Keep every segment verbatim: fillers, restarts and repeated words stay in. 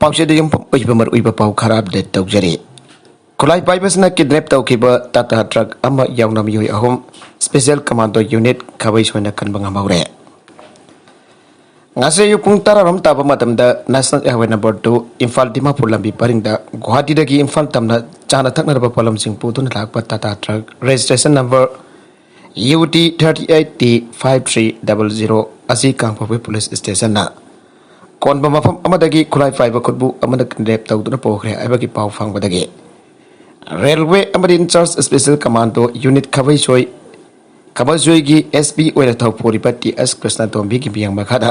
ꯄꯥꯎꯆꯦꯗ ꯌꯨꯝꯐꯝ ꯑꯣꯏꯕ ꯃꯔꯨꯑꯣꯏꯕ ꯄꯥꯎ ꯈꯔ ꯑꯞꯗꯦꯠ ꯇꯧꯖꯔꯤ꯫ ꯈꯨꯠꯂꯥꯏ ꯄꯥꯏꯕꯁꯤꯅ ꯀꯤꯗꯅꯦꯞ ꯇꯧꯈꯤꯕ ꯇꯥꯇꯥ ꯇ꯭ꯔꯛ ꯑꯃ ꯌꯥꯎꯅ ꯃꯤꯑꯣꯏ ꯑꯍꯨꯝ ꯁ꯭ꯄꯦꯁꯤꯌꯦꯜ ꯀꯃꯥꯟꯗꯣ ꯌꯨꯅꯤꯠ ꯈꯥꯕꯩ ꯁꯣꯏꯅ ꯀꯟꯕ ꯉꯝꯍꯧꯔꯦ꯫ ꯉꯁꯤ ꯑꯌꯨꯛ ꯄꯨꯡ ꯇꯔꯥꯔꯣꯝ ꯇꯥꯕ ꯃꯇꯝꯗ national highway number two, Imphal Dimapur ꯂꯝꯕꯤ ꯄꯔꯤꯡꯗ ꯒꯨꯋꯥꯍꯥꯇꯤꯗꯒꯤ ꯏꯝꯐꯥꯜ ꯇꯝꯅ ꯆꯥꯅ ꯊꯛꯅꯔꯕ ꯄꯣꯠꯂꯝꯁꯤꯡ ꯄꯨꯗꯨꯅ ꯂꯥꯛꯄ Tata truck registration number U T thirty eight T five three double zero ꯑꯁꯤ ꯀꯥꯡꯄꯣꯛꯄꯤ ꯄꯨꯂꯤꯁ ꯁ꯭ꯇꯦꯁꯟꯅ ꯀꯣꯟꯕ ꯃꯐꯝ ꯑꯃꯗꯒꯤ ꯈꯨꯠꯂꯥꯏ ꯄꯥꯏꯕ ꯈꯨꯠꯕꯨ ꯑꯃꯅ ꯀꯤꯗꯅꯦꯞ ꯇꯧꯗꯨꯅ ꯄꯨꯈ꯭ꯔꯦ ꯍꯥꯏꯕꯒꯤ ꯄꯥꯎ ꯐꯪꯕꯗꯒꯤ ꯔꯦꯜꯋꯦ ꯑꯃꯗꯤ in-charge special commando unit Khabeisoi ꯈꯕꯖꯣꯏꯒꯤ ꯑꯦꯁ ꯄꯤ ꯑꯣꯏꯅ ꯊꯧꯄꯨꯔꯤꯕ ꯇꯤ ꯑꯦꯁ ꯀ꯭ꯔꯤꯁꯅꯇꯣꯝꯕꯤꯒꯤ ꯃꯤꯠꯌꯦꯡ ꯃꯈꯥꯗ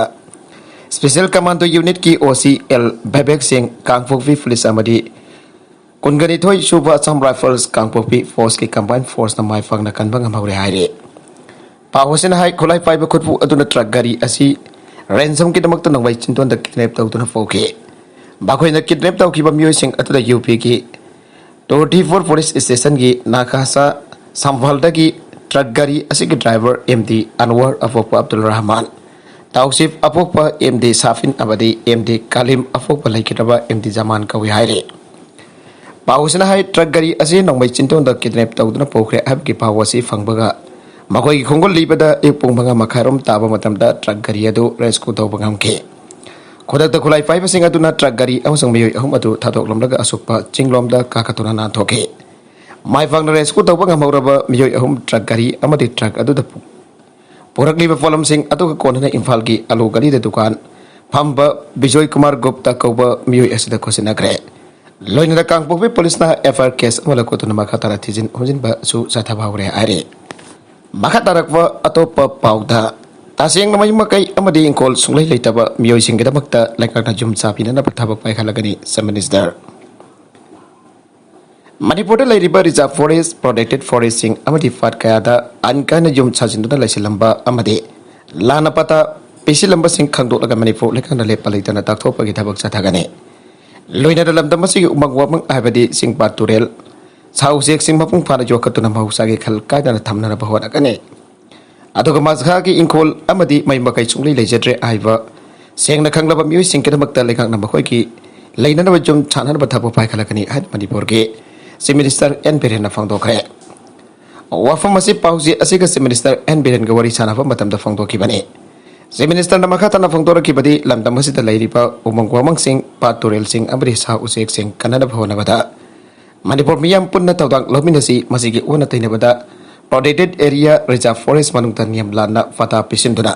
ꯁ꯭ꯄꯦꯁꯤꯌꯦꯜ ꯀꯃꯥꯟꯗꯣ ꯌꯨꯅꯤꯠꯀꯤ ꯑꯣ ꯁꯤ ꯑꯦꯜ ꯚꯦꯕꯦꯛ ꯁꯤꯡ, ꯀꯥꯡꯄꯣꯛꯄꯤ ꯄꯨꯂꯤꯁ ꯑꯃꯗꯤ ꯀꯨꯟꯒꯅꯤꯊꯣꯏ ꯁꯨꯕ ꯑꯁꯥꯝ ꯔꯥꯏꯐꯜꯁ ꯀꯥꯡꯄꯣꯛꯄꯤ ꯐꯣꯔꯁꯀꯤ ꯀꯝꯕꯥꯏꯟ ꯐꯣꯔꯁꯅ ꯃꯥꯏ ꯄꯥꯛꯅ ꯀꯟꯕ ꯉꯝꯍꯧꯔꯦ ꯍꯥꯏꯔꯤ꯫ ꯄꯥꯎ ꯑꯁꯤꯅ ꯍꯥꯏ, ꯈꯨꯠꯂꯥꯏ ꯄꯥꯏꯕ ꯈꯨꯠꯄꯨ ꯑꯗꯨꯅ ꯇ꯭ꯔꯛ ꯒꯥꯔꯤ ꯑꯁꯤ ꯔꯦꯟꯁꯝꯒꯤꯗꯃꯛꯇ ꯅꯣꯡꯃꯩ ꯆꯤꯟꯗꯣꯟꯗ ꯀꯤꯗꯅꯦꯞ ꯇꯧꯗꯨꯅ ꯄꯨꯈꯤ꯫ ꯃꯈꯣꯏꯅ ꯀꯤꯗꯅꯦꯞ ꯇꯧꯈꯤꯕ ꯃꯤꯑꯣꯏꯁꯤꯡ ꯑꯗꯨꯗ ꯌꯨ ꯄꯤꯒꯤ ꯇ꯭ꯋꯦꯟꯇꯤ ꯐꯣꯔ ꯄꯨꯂꯤꯁ ꯁ꯭ꯇꯦꯁꯟꯒꯤ ꯅꯥꯒꯥꯁꯥ ꯁꯝꯚꯜꯗꯒꯤ ꯇ꯭ꯔꯛ ꯒꯥꯔꯤ ꯑꯁꯤꯒꯤ ꯗ꯭ꯔꯥꯏꯚꯔ ꯑꯦꯝ ꯗꯤ ꯑꯟꯋꯔ, ꯑꯄꯣꯛꯄ ꯑꯕꯗꯨꯜ ꯔꯍꯃꯥꯟ, ꯇꯥꯎꯁꯤꯐ, ꯑꯄꯣꯛꯄ ꯑꯦꯝ ꯗꯤ ꯁꯥꯐꯤꯟ ꯑꯃꯗꯤ ꯑꯦꯝ ꯗꯤ ꯀꯥꯂꯤꯝ, ꯑꯄꯣꯛꯄ ꯂꯩꯈꯤꯗ꯭ꯔꯕ ꯑꯦꯝ ꯗꯤ ꯖꯃꯥꯟ ꯀꯧꯏ ꯍꯥꯏꯔꯤ꯫ ꯄꯥꯎ ꯑꯁꯤꯅ ꯍꯥꯏ, ꯇ꯭ꯔꯛ ꯒꯥꯔꯤ ꯑꯁꯤ ꯅꯣꯡꯃꯩ ꯆꯤꯟꯗꯣꯟꯗ ꯀꯤꯗꯅꯦꯞ ꯇꯧꯗꯨꯅ ꯄꯨꯈ꯭ꯔꯦ ꯍꯥꯏꯕꯒꯤ ꯄꯥꯎ ꯑꯁꯤ ꯐꯪꯕꯒ ꯃꯈꯣꯏꯒꯤ ꯈꯣꯡꯒꯨꯜ ꯂꯤꯕꯗ ꯑꯌꯨꯛ ꯄꯨꯡ ꯃꯉꯥ ꯃꯈꯥꯏꯔꯣꯝ ꯇꯥꯕ ꯃꯇꯝꯗ ꯇ꯭ꯔꯛ ꯒꯥꯔꯤ ꯑꯗꯨ ꯔꯦꯁꯀ꯭ꯌꯨ ꯇꯧꯕ ꯉꯝꯈꯤ꯫ ꯈꯨꯗꯛꯇ ꯈꯨꯠꯂꯥꯏ ꯄꯥꯏꯕꯁꯤꯡ ꯑꯗꯨꯅ ꯇ꯭ꯔꯛ ꯒꯥꯔꯤ ꯑꯃꯁꯨꯡ ꯃꯤꯑꯣꯏ ꯑꯍꯨꯝ ꯑꯗꯨ ꯊꯥꯗꯣꯛꯂꯝꯂꯒ ꯑꯁꯣꯛꯄ ꯆꯤꯡꯂꯣꯝꯗ ꯀꯥꯈꯠꯇꯨꯅ ꯅꯥꯟꯊꯣꯛꯈꯤ꯫ ꯃꯥꯏ ꯄꯥꯛꯅ ꯔꯦꯁꯀ꯭ꯌꯨ ꯇꯧꯕ ꯉꯝꯍꯧꯔꯕ ꯃꯤꯑꯣꯏ ꯑꯍꯨꯝ ꯇ꯭ꯔꯛ ꯒꯥꯔꯤ ꯑꯃꯗꯤ ꯇ꯭ꯔꯛ ꯑꯗꯨꯗ ꯄꯨ-, ꯄꯨꯔꯛꯂꯤꯕ ꯄꯣꯠꯂꯝꯁꯤꯡ ꯑꯗꯨꯒ ꯀꯣꯟꯅꯅ ꯏꯝꯐꯥꯜꯒꯤ ꯑꯂꯨ ꯒꯂꯤꯗ ꯗꯨꯀꯥꯟ ꯐꯝꯕ ꯕꯤꯖꯣꯏ ꯀꯨꯃꯥꯔ ꯒꯨꯞꯇ ꯀꯧꯕ ꯃꯤꯑꯣꯏ ꯑꯁꯤꯗ ꯈꯨꯠꯁꯤꯟꯅꯈ꯭ꯔꯦ꯫ ꯂꯣꯏꯅꯅ ꯀꯥꯡꯄꯣꯛꯄꯤ ꯄꯨꯂꯤꯁꯅ ꯑꯦꯐ ꯑꯥꯏ ꯑꯥꯔ ꯀꯦꯁ ꯑꯃ ꯂꯧꯈꯠꯇꯨꯅ ꯃꯈꯥ ꯇꯥꯅ ꯊꯤꯖꯤꯟ ꯍꯨꯝꯖꯤꯟꯕꯁꯨ ꯆꯠꯊꯕ ꯍꯧꯔꯦ ꯍꯥꯏꯔꯤ꯫ ꯃꯈꯥ ꯇꯥꯔꯛꯄ ꯑꯇꯣꯞꯄ ꯄꯥꯎꯗ, ꯇꯁꯦꯡꯅ ꯃꯌꯨꯝ ꯃꯀꯩ ꯑꯃꯗꯤ ꯏꯪꯈꯣꯜ ꯁꯨꯡꯂꯩ ꯂꯩꯇꯕ ꯃꯤꯑꯣꯏꯁꯤꯡꯒꯤꯗꯃꯛꯇ ꯂꯩꯉꯥꯛꯅ ꯌꯨꯝ ꯁꯥꯕꯤꯅꯅꯕ ꯊꯕꯛ ꯄꯥꯏꯈꯠꯂꯒꯅꯤ, ꯆꯤꯐ ꯃꯤꯅꯤꯁꯇꯔ꯫ ꯃꯅꯤꯄꯨꯔꯗ ꯂꯩꯔꯤꯕ ꯔꯤꯖꯥꯔꯚ ꯐꯣꯔꯦꯁ, ꯄ꯭ꯔꯣꯇꯦꯛꯇꯦꯗ ꯐꯣꯔꯦꯁꯁꯤꯡ ꯑꯃꯗꯤ ꯐꯠ ꯀꯌꯥꯗ ꯑꯥꯏꯟ ꯀꯥꯏꯅ ꯌꯨꯝ ꯁꯥꯖꯤꯟꯗꯨꯅ ꯂꯩꯁꯤꯜꯂꯝꯕ ꯑꯃꯗꯤ ꯂꯥꯟꯅ ꯄꯇꯥ ꯄꯤꯁꯤꯜꯂꯝꯕꯁꯤꯡ ꯈꯪꯗꯣꯛꯂꯒ ꯃꯅꯤꯄꯨꯔ ꯂꯩꯉꯥꯛꯅ ꯂꯦꯞꯄ ꯂꯩꯇꯅ ꯇꯥꯛꯊꯣꯛꯄꯒꯤ ꯊꯕꯛ ꯆꯠꯊꯒꯅꯤ꯫ ꯂꯣꯏꯅꯅ ꯂꯝꯗꯝ ꯑꯁꯤꯒꯤ ꯎꯃꯪ ꯋꯥꯃꯪ ꯍꯥꯏꯕꯗꯤ ꯆꯤꯡ ꯄꯥꯠ ꯇꯨꯔꯦꯜ, ꯁꯥ ꯎꯆꯦꯛꯁꯤꯡ ꯃꯄꯨꯡ ꯐꯥꯅ ꯌꯣꯛꯈꯠꯇꯨꯅ ꯃꯍꯧꯁꯥꯒꯤ ꯈꯜ ꯀꯥꯏꯗꯅ ꯊꯝꯅꯅꯕ ꯍꯣꯠꯅꯒꯅꯤ꯫ ꯑꯗꯨꯒ ꯃꯁꯥꯒꯤ ꯏꯪꯈꯣꯜ ꯑꯃꯗꯤ ꯃꯌꯨꯝ ꯃꯀꯩ ꯁꯨꯡꯂꯩ ꯂꯩꯖꯗ꯭ꯔꯦ ꯍꯥꯏꯕ ꯁꯦꯡꯅ ꯈꯪꯂꯕ ꯃꯤꯑꯣꯏꯁꯤꯡꯒꯤꯗꯃꯛꯇ ꯂꯩꯉꯥꯛꯅ ꯃꯈꯣꯏꯒꯤ ꯂꯩꯅꯅꯕ ꯌꯨꯝ ꯁꯥꯅꯅꯕ ꯊꯕꯛ ꯄꯥꯏꯈꯠꯂꯛꯀꯅꯤ ꯍꯥꯏꯅ ꯃꯅꯤꯄꯨꯔꯒꯤ Chief Minister N ꯕꯤꯔꯦꯟꯅ ꯐꯣꯡꯗꯣꯛꯈ꯭ꯔꯦ꯫ ꯋꯥꯐꯝ ꯑꯁꯤ ꯄꯥꯎꯆꯦ ꯑꯁꯤꯒ Chief Minister N ꯕꯤꯔꯦꯟꯒ ꯋꯥꯔꯤ ꯁꯥꯟꯅꯕ ꯃꯇꯝꯗ ꯐꯣꯡꯗꯣꯛꯈꯤꯕꯅꯤ꯫ Chief Ministerꯅ ꯃꯈꯥ ꯇꯥꯅ ꯐꯣꯡꯗꯣꯔꯛꯈꯤꯕꯗꯤ, ꯂꯝꯗꯝ ꯑꯁꯤꯗ ꯂꯩꯔꯤꯕ ꯎꯃꯪ ꯋꯥꯃꯪꯁꯤꯡ, ꯄꯥꯠ ꯇꯨꯔꯦꯜꯁꯤꯡ ꯑꯃꯗꯤ ꯁꯥ ꯎꯆꯦꯛꯁꯤꯡ ꯀꯟꯅꯅꯕ ꯍꯣꯠꯅꯕꯗ ꯃꯅꯤꯄꯨꯔ ꯃꯤꯌꯥꯝ ꯄꯨꯟꯅ ꯊꯧꯗꯥꯡ ꯂꯧꯃꯤꯟꯅꯁꯤ꯫ ꯃꯁꯤꯒꯤ ꯑꯣꯟꯅ ꯇꯩꯅꯕꯗ Protected Area Reserve Forest ꯃꯅꯨꯡꯗ ꯅꯤꯌꯝ ꯂꯥꯟꯅ ꯄꯇꯥ ꯄꯤꯁꯤꯟꯗꯨꯅ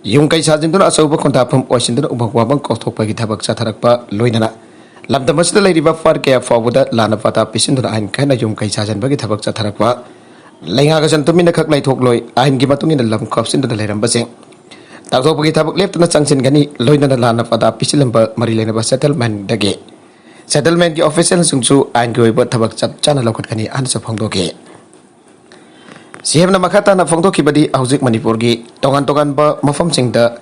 ꯌꯨꯝ ꯀꯩ ꯁꯥꯖꯤꯟꯗꯨꯅ ꯑꯆꯧꯕ ꯈꯣꯟꯊꯥꯐꯝ ꯑꯣꯏꯁꯤꯟꯗꯨꯅ ꯎꯃꯪ ꯋꯥꯃꯪ ꯀꯣꯛꯊꯣꯛꯄꯒꯤ ꯊꯕꯛ ꯆꯠꯊꯔꯛꯄ ꯂꯣꯏꯅꯅ ꯂꯝꯗꯝ ꯑꯁꯤꯗ ꯂꯩꯔꯤꯕ ꯄꯥꯠ ꯀꯌꯥ ꯐꯥꯎꯕꯗ ꯂꯥꯟꯅ ꯄꯇꯥ ꯄꯤꯁꯤꯟꯗꯨꯅ ꯑꯥꯏꯟ ꯀꯥꯏꯅ ꯌꯨꯝ ꯀꯩ ꯁꯥꯖꯤꯟꯕꯒꯤ ꯊꯕꯛ ꯆꯠꯊꯔꯛꯄ, ꯂꯩꯉꯥꯛ ꯑꯁꯤꯅ ꯇꯨꯃꯤꯟꯅ ꯈꯛ ꯂꯩꯊꯣꯛꯂꯣꯏ, ꯑꯥꯏꯟꯒꯤ ꯃꯇꯨꯡ ꯏꯟꯅ ꯂꯝ ꯈꯣꯞꯆꯤꯟꯗꯨꯅ ꯂꯩꯔꯝꯕꯁꯤꯡ ꯇꯥꯛꯊꯣꯛꯄꯒꯤ ꯊꯕꯛ ꯂꯦꯞꯇꯅ ꯆꯪꯁꯤꯟꯒꯅꯤ꯫ ꯂꯣꯏꯅꯅ ꯂꯥꯟꯅ ꯄꯇꯥ ꯄꯤꯁꯤꯜꯂꯝꯕ ꯃꯔꯤ ꯂꯩꯅꯕ settlementꯗꯒꯤ settlementꯀꯤ officialꯁꯤꯡꯁꯨ ꯑꯥꯏꯟꯒꯤ ꯑꯣꯏꯕ ꯊꯕꯛ ꯆꯞ ꯆꯥꯅ ꯂꯧꯈꯠꯀꯅꯤ ꯍꯥꯏꯅꯁꯨ ꯐꯣꯡꯗꯣꯛꯈꯤ꯫ ꯁꯤꯑꯦꯝꯅ ꯃꯈꯥ ꯇꯥꯅ ꯐꯣꯡꯗꯣꯛꯈꯤꯕꯗꯤ, ꯍꯧꯖꯤꯛ ꯃꯅꯤꯄꯨꯔꯒꯤ ꯇꯣꯉꯥꯟ ꯇꯣꯉꯥꯟꯕ ꯃꯐꯝꯁꯤꯡꯗ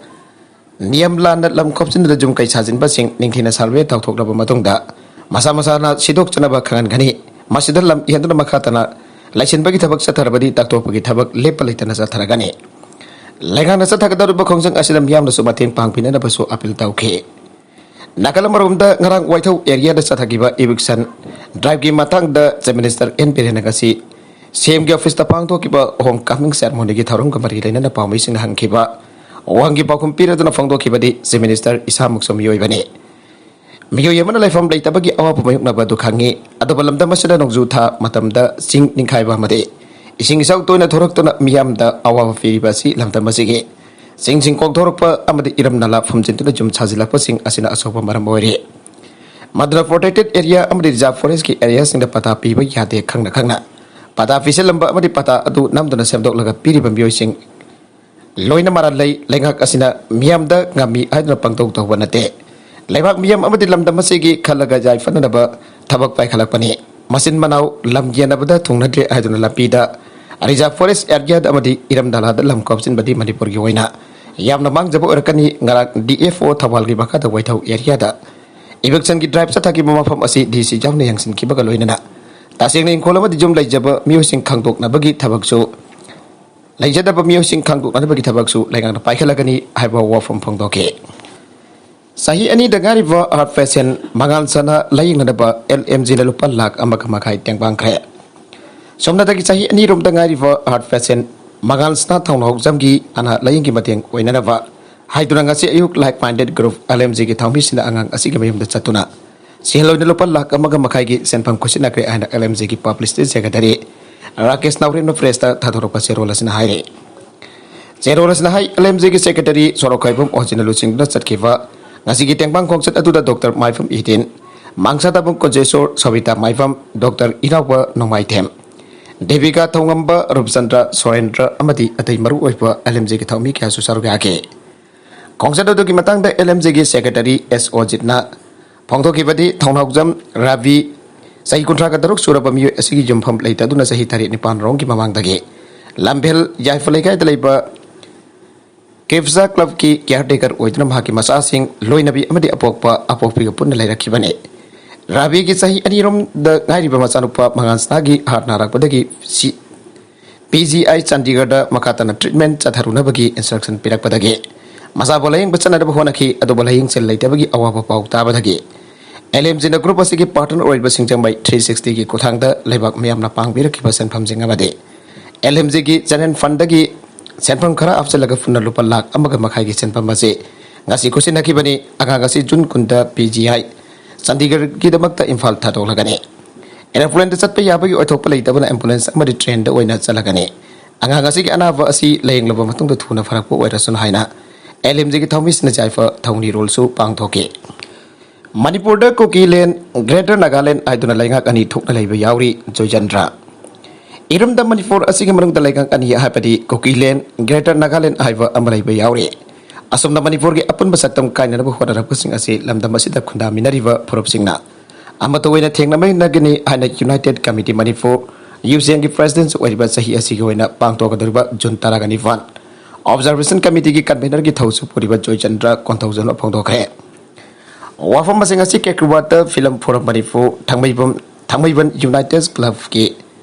ꯅꯤꯌꯝ ꯂꯥꯟꯅ ꯂꯝ ꯈꯣꯞꯆꯤꯟꯗꯨꯅ ꯌꯨꯝ ꯀꯩ ꯁꯥꯖꯤꯟꯕꯁꯤꯡ ꯅꯤꯡꯊꯤꯅ survey ꯇꯧꯊꯣꯛꯂꯕ ꯃꯇꯨꯡꯗ ꯃꯁꯥ ꯃꯁꯥꯅ ꯁꯤꯗꯣꯛꯆꯅꯕ ꯈꯪꯍꯟꯒꯅꯤ꯫ ꯃꯁꯤꯗ ꯂꯝ ꯏꯍꯟꯗꯨꯅ ꯃꯈꯥ ꯇꯥꯅ ꯂꯩꯁꯤꯟꯕꯒꯤ ꯊꯕꯛ ꯆꯠꯊꯔꯕꯗꯤ ꯇꯥꯛꯊꯣꯛꯄꯒꯤ ꯊꯕꯛ ꯂꯦꯞꯄ ꯂꯩꯇꯅ ꯆꯠꯊꯔꯒꯅꯤ꯫ ꯂꯩꯉꯥꯛꯅ ꯆꯠꯊꯒꯗꯧꯔꯤꯕ ꯈꯣꯡꯖꯪ ꯑꯁꯤꯗ ꯃꯤꯌꯥꯝꯅꯁꯨ ꯃꯇꯦꯡ ꯄꯥꯡꯕꯤꯅꯅꯕꯁꯨ appeal ꯇꯧꯈꯤ꯫ ꯅꯥꯀꯜ ꯑꯃꯔꯣꯝꯗ, ꯉꯔꯥꯡ ꯋꯥꯏꯊꯧ areaꯗ ꯆꯠꯊꯈꯤꯕ eviction driveꯀꯤ ꯃꯇꯥꯡꯗ Chief Minister N ꯕꯤꯔꯦꯟ ꯉꯁꯤ ꯁꯤꯑꯦꯝꯒꯤ officeꯇ ꯄꯥꯡꯊꯣꯛꯈꯤꯕ home coming ceremonyꯒꯤ ꯊꯧꯔꯝꯒ ꯃꯔꯤ ꯂꯩꯅꯅ ꯄꯥꯎꯃꯤꯁꯤꯡꯅ ꯍꯪꯈꯤꯕ ꯋꯥꯍꯪꯒꯤ ꯄꯥꯎꯈꯨꯝ ꯄꯤꯔꯗꯨꯅ ꯐꯣꯡꯗꯣꯛꯈꯤꯕꯗꯤ, Chief Minister ꯏꯁꯥꯃꯛꯁꯨ ꯃꯤꯑꯣꯏꯕꯅꯤ꯫ ꯃꯤꯑꯣꯏ ꯑꯃꯅ ꯂꯩꯐꯝ ꯂꯩꯇꯕꯒꯤ ꯑꯋꯥꯕ ꯃꯥꯌꯣꯛꯅꯕ ꯑꯗꯨ ꯈꯪꯏ꯫ ꯑꯗꯨꯕꯨ ꯂꯝꯗꯝ ꯑꯁꯤꯗ ꯅꯣꯡꯖꯨ ꯊꯥ ꯃꯇꯝꯗ ꯆꯤꯡ ꯅꯤꯡꯈꯥꯏꯕ ꯑꯃꯗꯤ ꯏꯁꯤꯡ ꯏꯆꯥꯎ ꯇꯣꯏꯅ ꯊꯣꯔꯛꯇꯨꯅ ꯃꯤꯌꯥꯝꯗ ꯑꯋꯥꯕ ꯄꯤꯔꯤꯕ ꯑꯁꯤ ꯂꯝꯗꯝ ꯑꯁꯤꯒꯤ ꯆꯤꯡꯁꯤꯡ ꯀꯣꯛꯊꯣꯔꯛꯄ ꯑꯃꯗꯤ ꯏꯔꯝ ꯅꯂꯥ ꯐꯨꯝꯖꯤꯟꯗꯨꯅ ꯌꯨꯝ ꯁꯥꯖꯤꯜꯂꯛꯄꯁꯤꯡ ꯑꯁꯤꯅ ꯑꯆꯧꯕ ꯃꯔꯝ ꯑꯣꯏꯔꯤ꯫ ꯃꯗꯨꯅ protected area ꯑꯃꯗꯤ reserve forestꯀꯤ areaꯁꯤꯡꯗ ꯄꯇꯥ ꯄꯤꯕ ꯌꯥꯗꯦ ꯈꯪꯅ ꯈꯪꯅ ꯄꯇꯥ ꯄꯤꯁꯤꯜꯂꯝꯕ ꯑꯃꯗꯤ ꯄꯇꯥ ꯑꯗꯨ ꯅꯝꯗꯨꯅ ꯁꯦꯝꯗꯣꯛꯂꯒ ꯄꯤꯔꯤꯕ ꯃꯤꯑꯣꯏꯁꯤꯡ ꯂꯣꯏꯅ ꯃꯔꯥꯜ ꯂꯩ꯫ ꯂꯩꯉꯥꯛ ꯑꯁꯤꯅ ꯃꯤꯌꯥꯝꯗ ꯉꯝꯃꯤ ꯍꯥꯏꯗꯨꯅ ꯄꯪꯇꯧ ꯇꯧꯕ ꯅꯠꯇꯦ꯫ ꯂꯩꯕꯥꯛ ꯃꯤꯌꯥꯝ ꯑꯃꯗꯤ ꯂꯝꯗꯝ ꯑꯁꯤꯒꯤ ꯈꯜꯂꯒ ꯌꯥꯏꯐꯅꯅꯕ ꯊꯕꯛ ꯄꯥꯏꯈꯠꯂꯛꯄꯅꯤ꯫ ꯃꯆꯤꯟ ꯃꯅꯥꯎ ꯂꯝ ꯌꯦꯟꯅꯕꯗ ꯊꯨꯡꯅꯗ꯭ꯔꯦ ꯍꯥꯏꯗꯨꯅ ꯂꯝꯕꯤꯗ, reserve forest areaꯗ ꯑꯃꯗꯤ ꯏꯔꯝ ꯅꯂꯥꯗ ꯂꯝ ꯈꯣꯞꯆꯤꯟꯕꯗꯤ ꯃꯅꯤꯄꯨꯔꯒꯤ ꯑꯣꯏꯅ ꯌꯥꯝꯅ ꯃꯥꯡꯖꯕ ꯑꯣꯏꯔꯛꯀꯅꯤ꯫ ꯉꯔꯥꯡ D F O ꯊꯧꯕꯥꯜꯒꯤ ꯃꯈꯥꯗ ꯋꯥꯏꯊꯧ areaꯗ evictionꯒꯤ drive ꯆꯠꯊꯈꯤꯕ ꯃꯐꯝ ꯑꯁꯤ D C ꯌꯥꯎꯅ ꯌꯦꯡꯁꯤꯟꯈꯤꯕꯒ ꯂꯣꯏꯅꯅ ꯇꯁꯦꯡꯅ ꯏꯪꯈꯣꯜ ꯑꯃꯗꯤ ꯌꯨꯝ ꯂꯩꯖꯕ ꯃꯤꯑꯣꯏꯁꯤꯡ ꯈꯪꯗꯣꯛꯅꯕꯒꯤ ꯊꯕꯛꯁꯨ, ꯂꯩꯖꯗꯕ ꯃꯤꯑꯣꯏꯁꯤꯡ ꯈꯪꯗꯣꯛꯅꯕꯒꯤ ꯊꯕꯛꯁꯨ ꯂꯩꯉꯥꯛꯅ ꯄꯥꯏꯈꯠꯂꯒꯅꯤ ꯍꯥꯏꯕ ꯋꯥꯐꯝ ꯐꯣꯡꯗꯣꯛꯈꯤ꯫ ꯆꯍꯤ ꯑꯅꯤꯗ ꯉꯥꯏꯔꯤꯕ heart patient ꯃꯉꯥꯜ ꯁꯅꯥ ꯂꯥꯌꯦꯡꯅꯅꯕ ꯑꯦꯜ ꯑꯦꯝ ꯖꯤꯅ ꯂꯨꯄꯥ ꯂꯥꯈ ꯑꯃꯒ ꯃꯈꯥꯏ ꯇꯦꯡꯕꯥꯡꯈ꯭ꯔꯦ꯫ ꯁꯣꯝꯅꯗꯒꯤ ꯆꯍꯤ ꯑꯅꯤꯔꯣꯝꯗ ꯉꯥꯏꯔꯤꯕ heart patient ꯃꯉꯥꯜ ꯁꯅꯥ ꯊꯧꯅꯥꯎꯖꯝꯒꯤ ꯑꯅꯥ ꯂꯥꯌꯦꯡꯒꯤ ꯃꯇꯦꯡ ꯑꯣꯏꯅꯅꯕ ꯍꯥꯏꯗꯨꯅ ꯉꯁꯤ ꯑꯌꯨꯛ Like Minded Group L M ꯖꯤꯒꯤ ꯊꯧꯃꯤꯁꯤꯡꯅ ꯑꯉꯥꯡ ꯑꯁꯤꯒꯤ ꯃꯌꯨꯝꯗ ꯆꯠꯇꯨꯅ ꯁꯦꯜ ꯑꯣꯏꯅ ꯂꯨꯄꯥ ꯂꯥꯈ ꯑꯃꯒ ꯃꯈꯥꯏꯒꯤ ꯁꯦꯟꯐꯝ ꯈꯨꯠꯁꯤꯟꯅꯈ꯭ꯔꯦ ꯍꯥꯏꯅ ꯑꯦꯜ ꯑꯦꯝ ꯖꯤꯒꯤ publicity secretary ꯔꯥꯀꯦꯁ ꯅꯥꯎꯔꯦꯝꯅ pressꯇ ꯊꯥꯗꯣꯔꯛꯄ ꯆꯦꯔꯣꯜ ꯑꯁꯤꯅ ꯍꯥꯏꯔꯤ꯫ ꯆꯦꯔꯣꯜ ꯑꯁꯤꯅ ꯍꯥꯏ, ꯑꯦꯜ ꯑꯦꯝ ꯖꯤꯒꯤ secretary ꯁꯣꯔꯣꯛꯈꯥꯏꯕꯝ ꯑꯣꯖꯤꯅ ꯂꯨꯆꯤꯡꯗꯨꯅ ꯆꯠꯈꯤꯕ ꯉꯁꯤꯒꯤ ꯇꯦꯡꯕꯥꯡ ꯈꯣꯡꯆꯠ ꯑꯗꯨꯗ ꯗꯣꯛꯇꯔ ꯃꯥꯏꯐꯝ ꯏꯗꯤꯟ, ꯃꯥꯡꯁꯥꯗꯥꯕꯝ ꯀꯨꯟꯖꯦꯁꯣꯔ, ꯁꯣꯕꯤꯇꯥ ꯃꯥꯏꯐꯝ, ꯗꯣꯛꯇꯔ ꯏꯅꯥꯎꯕ ꯅꯣꯡꯃꯥꯏꯊꯦꯝ, ꯗꯦꯕꯤꯀꯥ ꯊꯧꯉꯝꯕ, ꯔꯨꯞꯆꯟꯗ꯭ꯔ ꯁꯣꯔꯦꯟꯗ꯭ꯔ ꯑꯃꯗꯤ ꯑꯇꯩ ꯃꯔꯨꯑꯣꯏꯕ ꯑꯦꯜ ꯑꯦꯝ ꯖꯤꯒꯤ ꯊꯧꯃꯤ ꯀꯌꯥꯁꯨ ꯁꯔꯨꯛ ꯌꯥꯈꯤ꯫ ꯈꯣꯡꯆꯠ ꯑꯗꯨꯒꯤ ꯃꯇꯥꯡꯗ ꯑꯦꯜ ꯑꯦꯝ ꯖꯤꯒꯤ secretary ꯑꯦꯁ ꯑꯣꯖꯤꯠꯅ ꯐꯣꯡꯗꯣꯛꯈꯤꯕꯗꯤ, ꯊꯧꯅꯥꯎꯖꯝ ꯔꯥꯕꯤ ꯆꯍꯤ ꯀꯨꯟꯊ꯭ꯔꯥꯒ ꯇꯔꯨꯛ ꯁꯨꯔꯕ ꯃꯤꯑꯣꯏ ꯑꯁꯤꯒꯤ ꯌꯨꯝꯐꯝ ꯂꯩꯇꯗꯨꯅ ꯆꯍꯤ ꯇꯔꯦꯠ ꯅꯤꯄꯥꯟ ꯔꯣꯝꯒꯤ ꯃꯃꯥꯡꯗꯒꯤ ꯂꯝꯐꯦꯜ ꯌꯥꯏꯐ ꯂꯩꯀꯥꯏꯗ ꯂꯩꯕ ꯀꯤꯞꯖꯥ clubꯀꯤ caretaker ꯑꯣꯏꯗꯨꯅ ꯃꯍꯥꯛꯀꯤ ꯃꯆꯥꯁꯤꯡ ꯂꯣꯏꯅꯕꯤ ꯑꯃꯗꯤ ꯑꯄꯣꯛꯄ ꯑꯄꯣꯛꯄꯤꯒ ꯄꯨꯟꯅ ꯂꯩꯔꯛꯈꯤꯕꯅꯤ꯫ ꯔꯥꯕꯤꯒꯤ ꯆꯍꯤ ꯑꯅꯤꯔꯣꯝꯗ ꯉꯥꯏꯔꯤꯕ ꯃꯆꯥꯅꯨꯄꯥ ꯃꯉꯥꯜ ꯁꯅꯥꯒꯤ heart ꯅꯥꯔꯛꯄꯗꯒꯤ ꯁꯤ-, ꯄꯤ ꯖꯤ ꯑꯥꯏ ꯆꯥꯟꯗꯤꯒꯔꯗ ꯃꯈꯥ ꯇꯥꯅ treatment ꯆꯠꯊꯔꯨꯅꯕꯒꯤ instruction ꯄꯤꯔꯛꯄꯗꯒꯤ ꯃꯆꯥꯕꯨ ꯂꯥꯌꯦꯡꯕ ꯆꯠꯅꯅꯕ ꯍꯣꯠꯅꯈꯤ꯫ ꯑꯗꯨꯕꯨ ꯂꯥꯌꯦꯡ ꯁꯦꯜ ꯂꯩꯇꯕꯒꯤ ꯑꯋꯥꯕ ꯄꯥꯎ ꯇꯥꯕꯗꯒꯤ ꯑꯦꯜ ꯑꯦꯝ ꯖꯤꯅ group ꯑꯁꯤꯒꯤ partner ꯑꯣꯏꯔꯤꯕ ꯁꯤꯡꯖꯃꯩ three sixtyꯒꯤ ꯈꯨꯠꯊꯥꯡꯗ ꯂꯩꯕꯥꯛ ꯃꯤꯌꯥꯝꯅ ꯄꯥꯡꯕꯤꯔꯛꯈꯤꯕ ꯁꯦꯟꯐꯝꯁꯤꯡ ꯑꯃꯗꯤ ꯑꯦꯜ ꯑꯦꯝ ꯖꯤꯒꯤ general fundꯗꯒꯤ ꯁꯦꯟꯐꯝ ꯈꯔ ꯍꯥꯞꯆꯤꯜꯂꯒ ꯄꯨꯟꯅ ꯂꯨꯄꯥ ꯂꯥꯈ ꯑꯃꯒ ꯃꯈꯥꯏꯒꯤ ꯁꯦꯟꯐꯝ ꯑꯁꯤ ꯉꯁꯤ ꯈꯨꯠꯁꯤꯟꯅꯈꯤꯕꯅꯤ꯫ ꯑꯉꯥꯡ ꯑꯁꯤ ꯖꯨꯟ ꯀꯨꯟꯗ ꯄꯤ ꯖꯤ ꯑꯥꯏ ꯆꯥꯟꯗꯤꯒꯔꯒꯤꯗꯃꯛꯇ ꯏꯝꯐꯥꯜ ꯊꯥꯗꯣꯛꯂꯒꯅꯤ꯫ Aeroplaneꯗ ꯆꯠꯄ ꯌꯥꯕꯒꯤ ꯑꯣꯏꯊꯣꯛꯄ ꯂꯩꯇꯕꯅ ambulance ꯑꯃꯗꯤ trainꯗ ꯑꯣꯏꯅ ꯆꯠꯂꯒꯅꯤ꯫ ꯑꯉꯥꯡ ꯑꯁꯤꯒꯤ ꯑꯅꯥꯕ ꯑꯁꯤ ꯂꯥꯌꯦꯡꯂꯕ ꯃꯇꯨꯡꯗ ꯊꯨꯅ ꯐꯔꯛꯄ ꯑꯣꯏꯔꯁꯅꯨ ꯍꯥꯏꯅ ꯑꯦꯜ ꯑꯦꯝ ꯖꯤꯒꯤ ꯊꯧꯃꯤꯁꯤꯡꯅ ꯌꯥꯏꯐ ꯊꯧꯅꯤꯔꯣꯜꯁꯨ ꯄꯥꯡꯊꯣꯛꯈꯤ꯫ ꯃꯅꯤꯄꯨꯔꯗ ꯀꯨꯀꯤꯂꯦꯟ, Greater Nagaland ꯍꯥꯏꯗꯨꯅ ꯂꯩꯉꯥꯛ ꯑꯅꯤ ꯊꯣꯛꯅ ꯂꯩꯕ ꯌꯥꯎꯔꯤ꯫ ꯖꯣꯏꯆꯟꯗ꯭ꯔ꯫ ꯏꯔꯝꯗꯝ ꯃꯅꯤꯄꯨꯔ ꯑꯁꯤꯒꯤ ꯃꯅꯨꯡꯗ ꯂꯩꯉꯥꯛ ꯑꯅꯤ, ꯍꯥꯏꯕꯗꯤ ꯀꯨꯀꯤꯂꯦꯟ, Greater Nagaland ꯍꯥꯏꯕ ꯑꯃ ꯂꯩꯕ ꯌꯥꯎꯔꯤ꯫ ꯑꯁꯨꯝꯅ ꯃꯅꯤꯄꯨꯔꯒꯤ ꯑꯄꯨꯟꯕ ꯁꯛꯇꯝ ꯀꯥꯏꯅꯅꯕ ꯍꯣꯠꯅꯔꯛꯄꯁꯤꯡ ꯑꯁꯤ ꯂꯝꯗꯝ ꯑꯁꯤꯗ ꯈꯨꯟꯗꯥꯃꯤꯟꯅꯔꯤꯕ ꯐꯨꯔꯨꯞꯁꯤꯡꯅ ꯑꯃꯠꯇ ꯑꯣꯏꯅ ꯊꯦꯡꯅꯃꯤꯟꯅꯒꯅꯤ ꯍꯥꯏꯅ United Committee Manipur, ꯌꯨ ꯁꯤ ꯑꯦꯟꯒꯤ presidentꯁꯨ ꯑꯣꯏꯔꯤꯕ ꯆꯍꯤ ꯑꯁꯤꯒꯤ ꯑꯣꯏꯅ ꯄꯥꯡꯊꯣꯛꯀꯗꯧꯔꯤꯕ ꯖꯨꯟ ꯇꯔꯥꯒ ꯅꯤꯄꯥꯟ Observation Committeeꯒꯤ convenerꯒꯤ ꯊꯧꯁꯨ ꯄꯨꯔꯤꯕ ꯖꯣꯏꯆꯟꯗ꯭ꯔ ꯀꯣꯟꯊꯧꯖꯝꯅ ꯐꯣꯡꯗꯣꯛꯈ꯭ꯔꯦ꯫ ꯋꯥꯐꯝ ꯑꯁꯤꯡ ꯑꯁꯤ ꯀꯦꯀ꯭ꯔꯨꯕꯥꯠꯇ Film Forum ꯃꯅꯤꯄꯨꯔ, ꯊꯥꯡꯃꯩꯕꯟ, ꯊꯥꯡꯃꯩꯕꯟ United Clubꯀꯤ